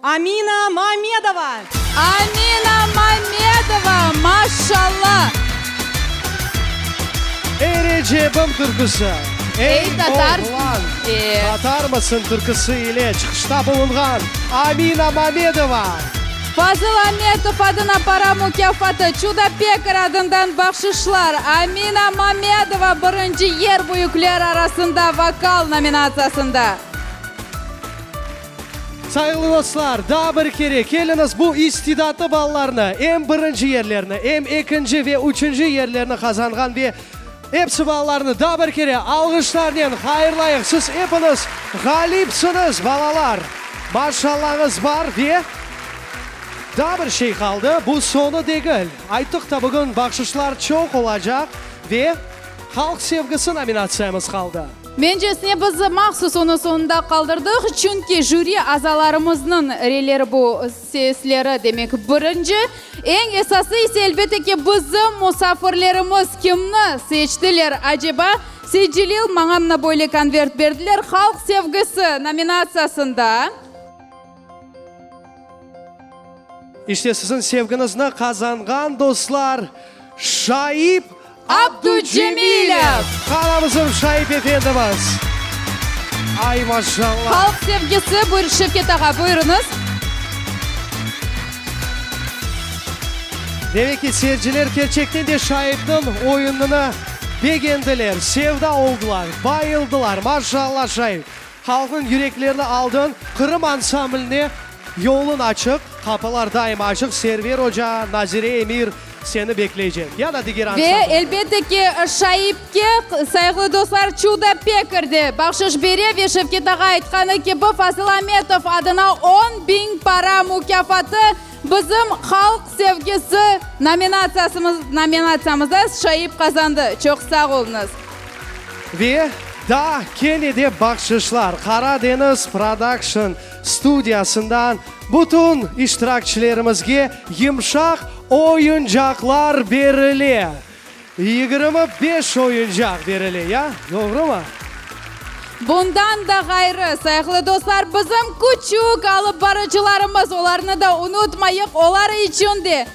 Amina Mamedova! Amina Mamedova, maşalla! Erecepim türküsi, Ey tatar, oğlan, tatarmısın türküsi ile çıqışta bulunğan Amina Mamedova! Fazıl Ametov adına para mukâfatı, Çuda Pekar adından bahşışlar, Amina Mamedova birinci yer büyükler arasında vokal nominatsiyasında. Sayğılı dostlar, daa bir kere keliñiz bu istidatlı balalarnı, em birinci yerlerni, em ekinci ve üçünci yerlerni qazanğan ve epsi balalarnı daa bir kere alğışlarnen hayırlayıq. Siz epiñiz ğalipsiñiz, balalar! Maşallañız bar ve daa bir şey qaldı, bu soñu degil. Ayttıq da, bugün bahşışlar çoq olacaq ve Halq sevgisi nominatsiyamız qaldı. Mencesine biz mahsus onı soñunda qaldırdıq, çünki jüri azalarımıznıñ reyleri bu sesleri, demek, birinci. Eñ esası ise, elbette ki, bizim musafirlerimiz kimni seçtiler, aceba? Seyitcelil, maña mına böyle konvert berdiler, Halq sevgisi nominatsiyasında. İşte siziñ sevgiñizni qazanğan dostlar, Şaip Abducemilev! Qana bizim Şaip efendimiz! Ay, maşallah! Halq sevgisi, buyur, Şevket ağa, buyurıñız. Demek ki, seyirciler kerçekten de Şaipniñ oyunını begendiler, sevda oldılar, bayıldılar. Maşallah, Şaip! Halqnıñ yüreklerini aldıñ, Qırım ansambline yoluñ açıq, qapılar daima açıq, Server oca, Nazire Emir. Seni bekleycek. Ya da diger Ve, ansambl. elbette ki, Şaipke, sayğılı dostlar, Çudo Pekar de bahşış bere ve Şevket ağa aytqanı kibi, Fazıl Ametov adına 10.000 para mukâfatı bizim Halq sevgisi nominatsiyamızda Şaip qazandı. Çoq sağ oluñız. Ve daa kene de bahşışlar Qara deñiz Prodakşn studiyasından bütün iştirakçilerimizge yımşaq oyuncaqlar berile. 25 oyuncaq berile, ya, doğrumı? Bundan da ğayrı, sayğılı dostlar, bizim küçük alıp barıcılarımız, olarnı da unutmayıq, olar içün de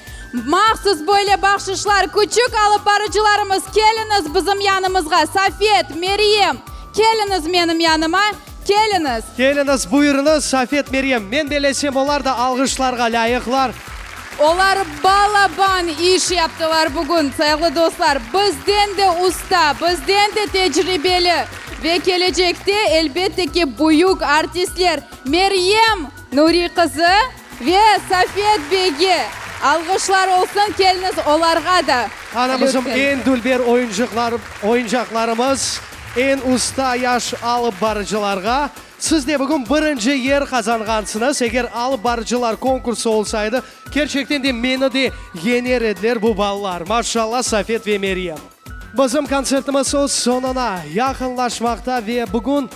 mahsus böyle bahşışlar. Küçük alıp barıcılarımız, keliñiz bizim yanımızğa, Safet, Meryem, keliñiz menim yanıma. Keliñiz! Keliñiz, buyurıñız, Safet, Meryem. Men belesem, olar da alğışlarğa lâyıqlar. Olar balaban iş yaptılar bugün, sayğılı dostlar. Bizden de usta, bizden de tecribeli ve kelecekte, elbette ki, büyük artistler Meryem Nuri qızı ve Safet beyge alğışlar olsun. Keliñiz, olarğa da, Ana bizim lütfen. eñ dülber oyuncıqlar, oyuncaqlarımız. Eñ usta yaş alıp barıcılarğa, Siz de bugün birinci yer qazanğansıñız. Eger alıp barıcılar konkursı olsaydı, kerçekten de meni de yeñer ediler bu balalar. Maşallah, Safet ve Meryem. Bizim kontsertimiz öz soñuna yaqınlaşmaqta ve bugün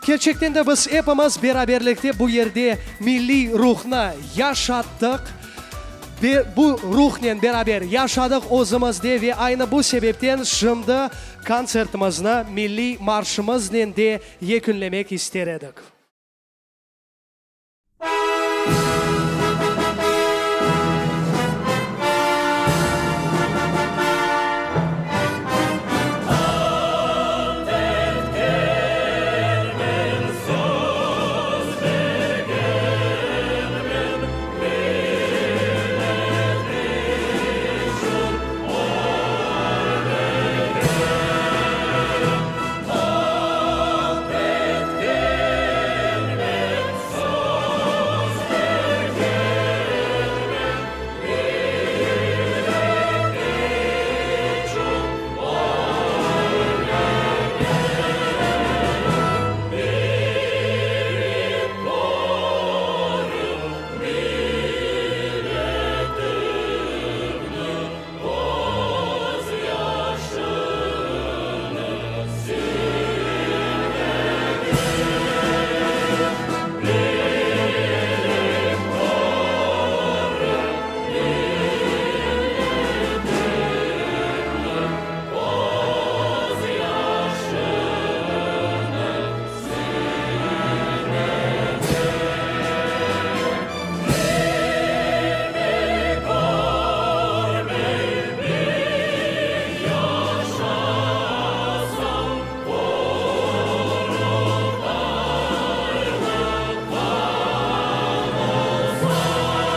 kerçekten de biz epimiz beraberlikte bu yerde milliy ruhnı yaşattıq. Ve bu ruhnen beraber yaşadıq özümizde ve aynı bu sebepten şimdi kontsertimizni milliy marşımıznen de yekünlemek ister edik. Ant etkenmen, söz bergenmen, Millet içün ölmegen. Ant etkenmen, söz bergenmen, Millet içün ölmegen. Bilip qoru milletimniñ közyaşını silmegen. Bilip qoru milletimniñ közyaşını silmegen. Bilmey, körmey biñ yaşasam, Qurultaylı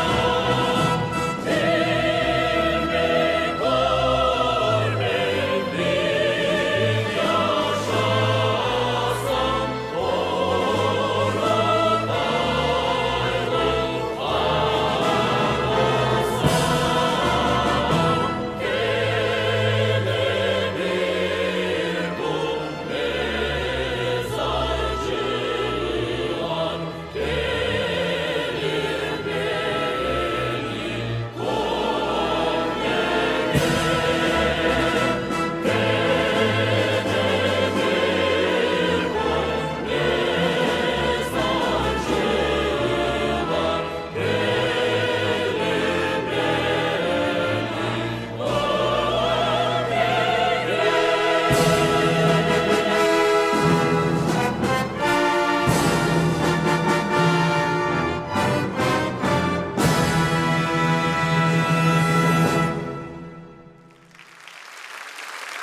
han olsam. Bilmey, körmey biñ yaşasam, Qurultaylı han olsam. Kene bir bu mezarcılar kelir meni körmege. Kene bir bu mezarcılar kelir meni körmege.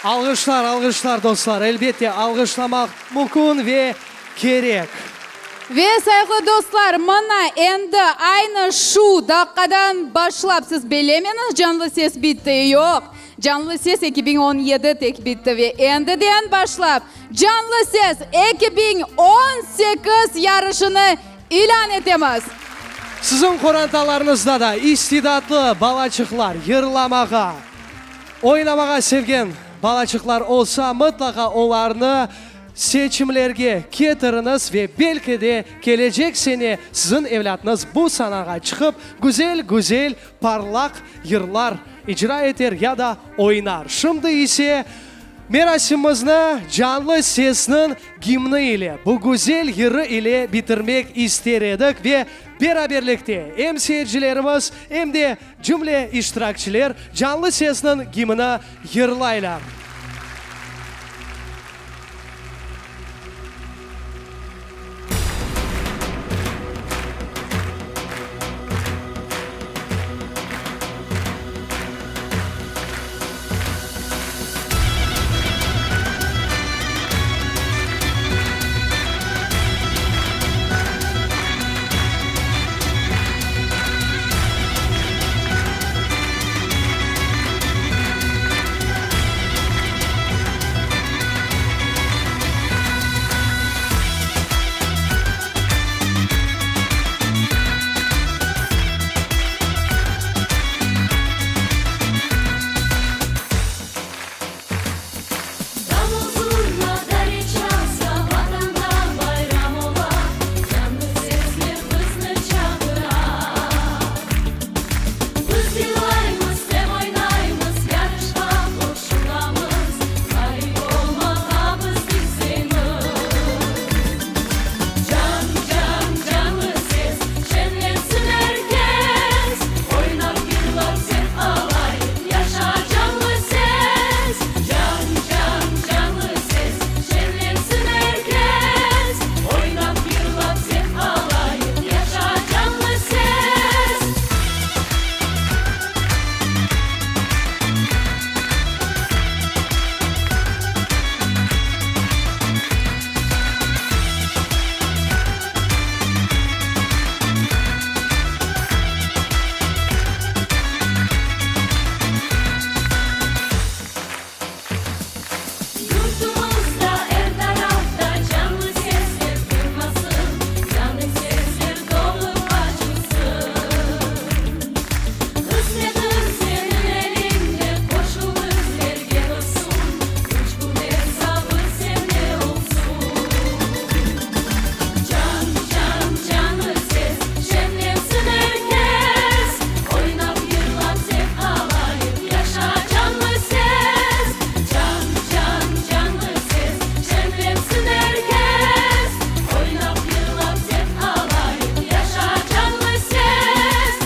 Alğışlar, alğışlar, dostlar, elbette, alğışlamaq mümkün ve kerek. Ve, sayğılı dostlar, mına endi aynı şu daqqadan başlap siz bilemeñiz Canlı ses bitti? Yoq, Canlı ses 2017 tek bitti ve endiden başlap Canlı ses 2018 yarışını ilân etemiz. Siziñ qorantalarıñızda da istidatlı balaçıqlar yırlamağa. Oynamağa sevgen balaçıqlar olsa, mıtlaqa olarnı seçimlerge ketiriñiz ve belki de kelecek sene siziñ evlâtıñız bu sanağa çıqıp, güzel-güzel parlaq yırlar icra eter ya da oynar. Şimdi ise merasimimizni Canlı sesniñ gimni ile, bu güzel yırı ile bitirmek ister edik ve beraberlikte em seyircilerimiz, em de cümle iştirakçiler Canlı sesniñ gimni yırlaylar. Davul zurna dare çalsa, Vatanda bayram ola, Canlı sesler bizni çağıra. Biz yırlaymız, em oynaymız, Yarışqa qoşulamız, Ğalip olmağa biz isteymiz. Can, can, canlı ses, Şenlensin er kes, Oynap, yırlap, zevq alayıq, Yaşa canlı ses! Can, can, canlı ses, Şenlensin er kes, Oynap, yırlap, zevq alayıq, Yaşa canlı ses! Yurtumızda er tarafta canlı sesler tınmasın, Canlı sesler doğıp açılsın. Qısmetimiz seniñ eliñde, qoşul bizlerge dostum, Küç quvet, sabır sende olsun. Can, can, canlı ses, şenlensin er kes, Oynap, yırlap, zevq alayıq, yaşa canlı ses! Can, can, canlı ses, şenlensin er kes, Oynap, yırlap, zevq alayıq, yaşa canlı ses!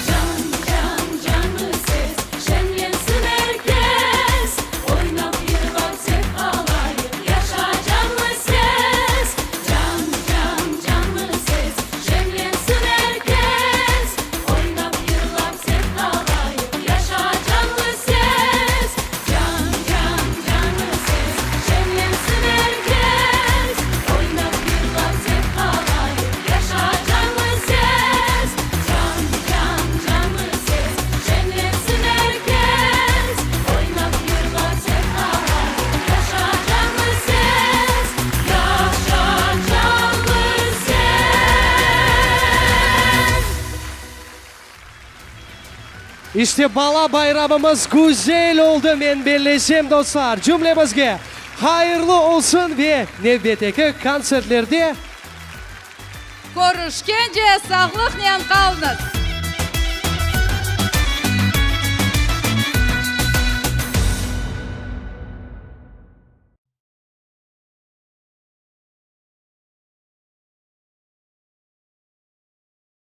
Can, can, canlı ses, şenlensin er kes, Oynap, yırlap, zevq alayıq, yaşa canlı ses! Can, can, canlı ses, şenlensin er kes, Oynap, yırlap, zevq alayıq, yaşa canlı ses! Can, can, canlı ses, şenlensin er kes, Oynap, yırlap, zevq alayıq, yaşa canlı ses! Can, can, canlı ses, şenlensin er kes, Oynap, yırlap, zevq alayıq, yaşa canlı ses! Yaşa canlı ses! İşte bala bayramımız güzel oldı, men bellesem, dostlar. Cümlemizge hayırlı olsun ve nevbetteki kontsertlerde. Körüşkence sağlıqnen qalıñız!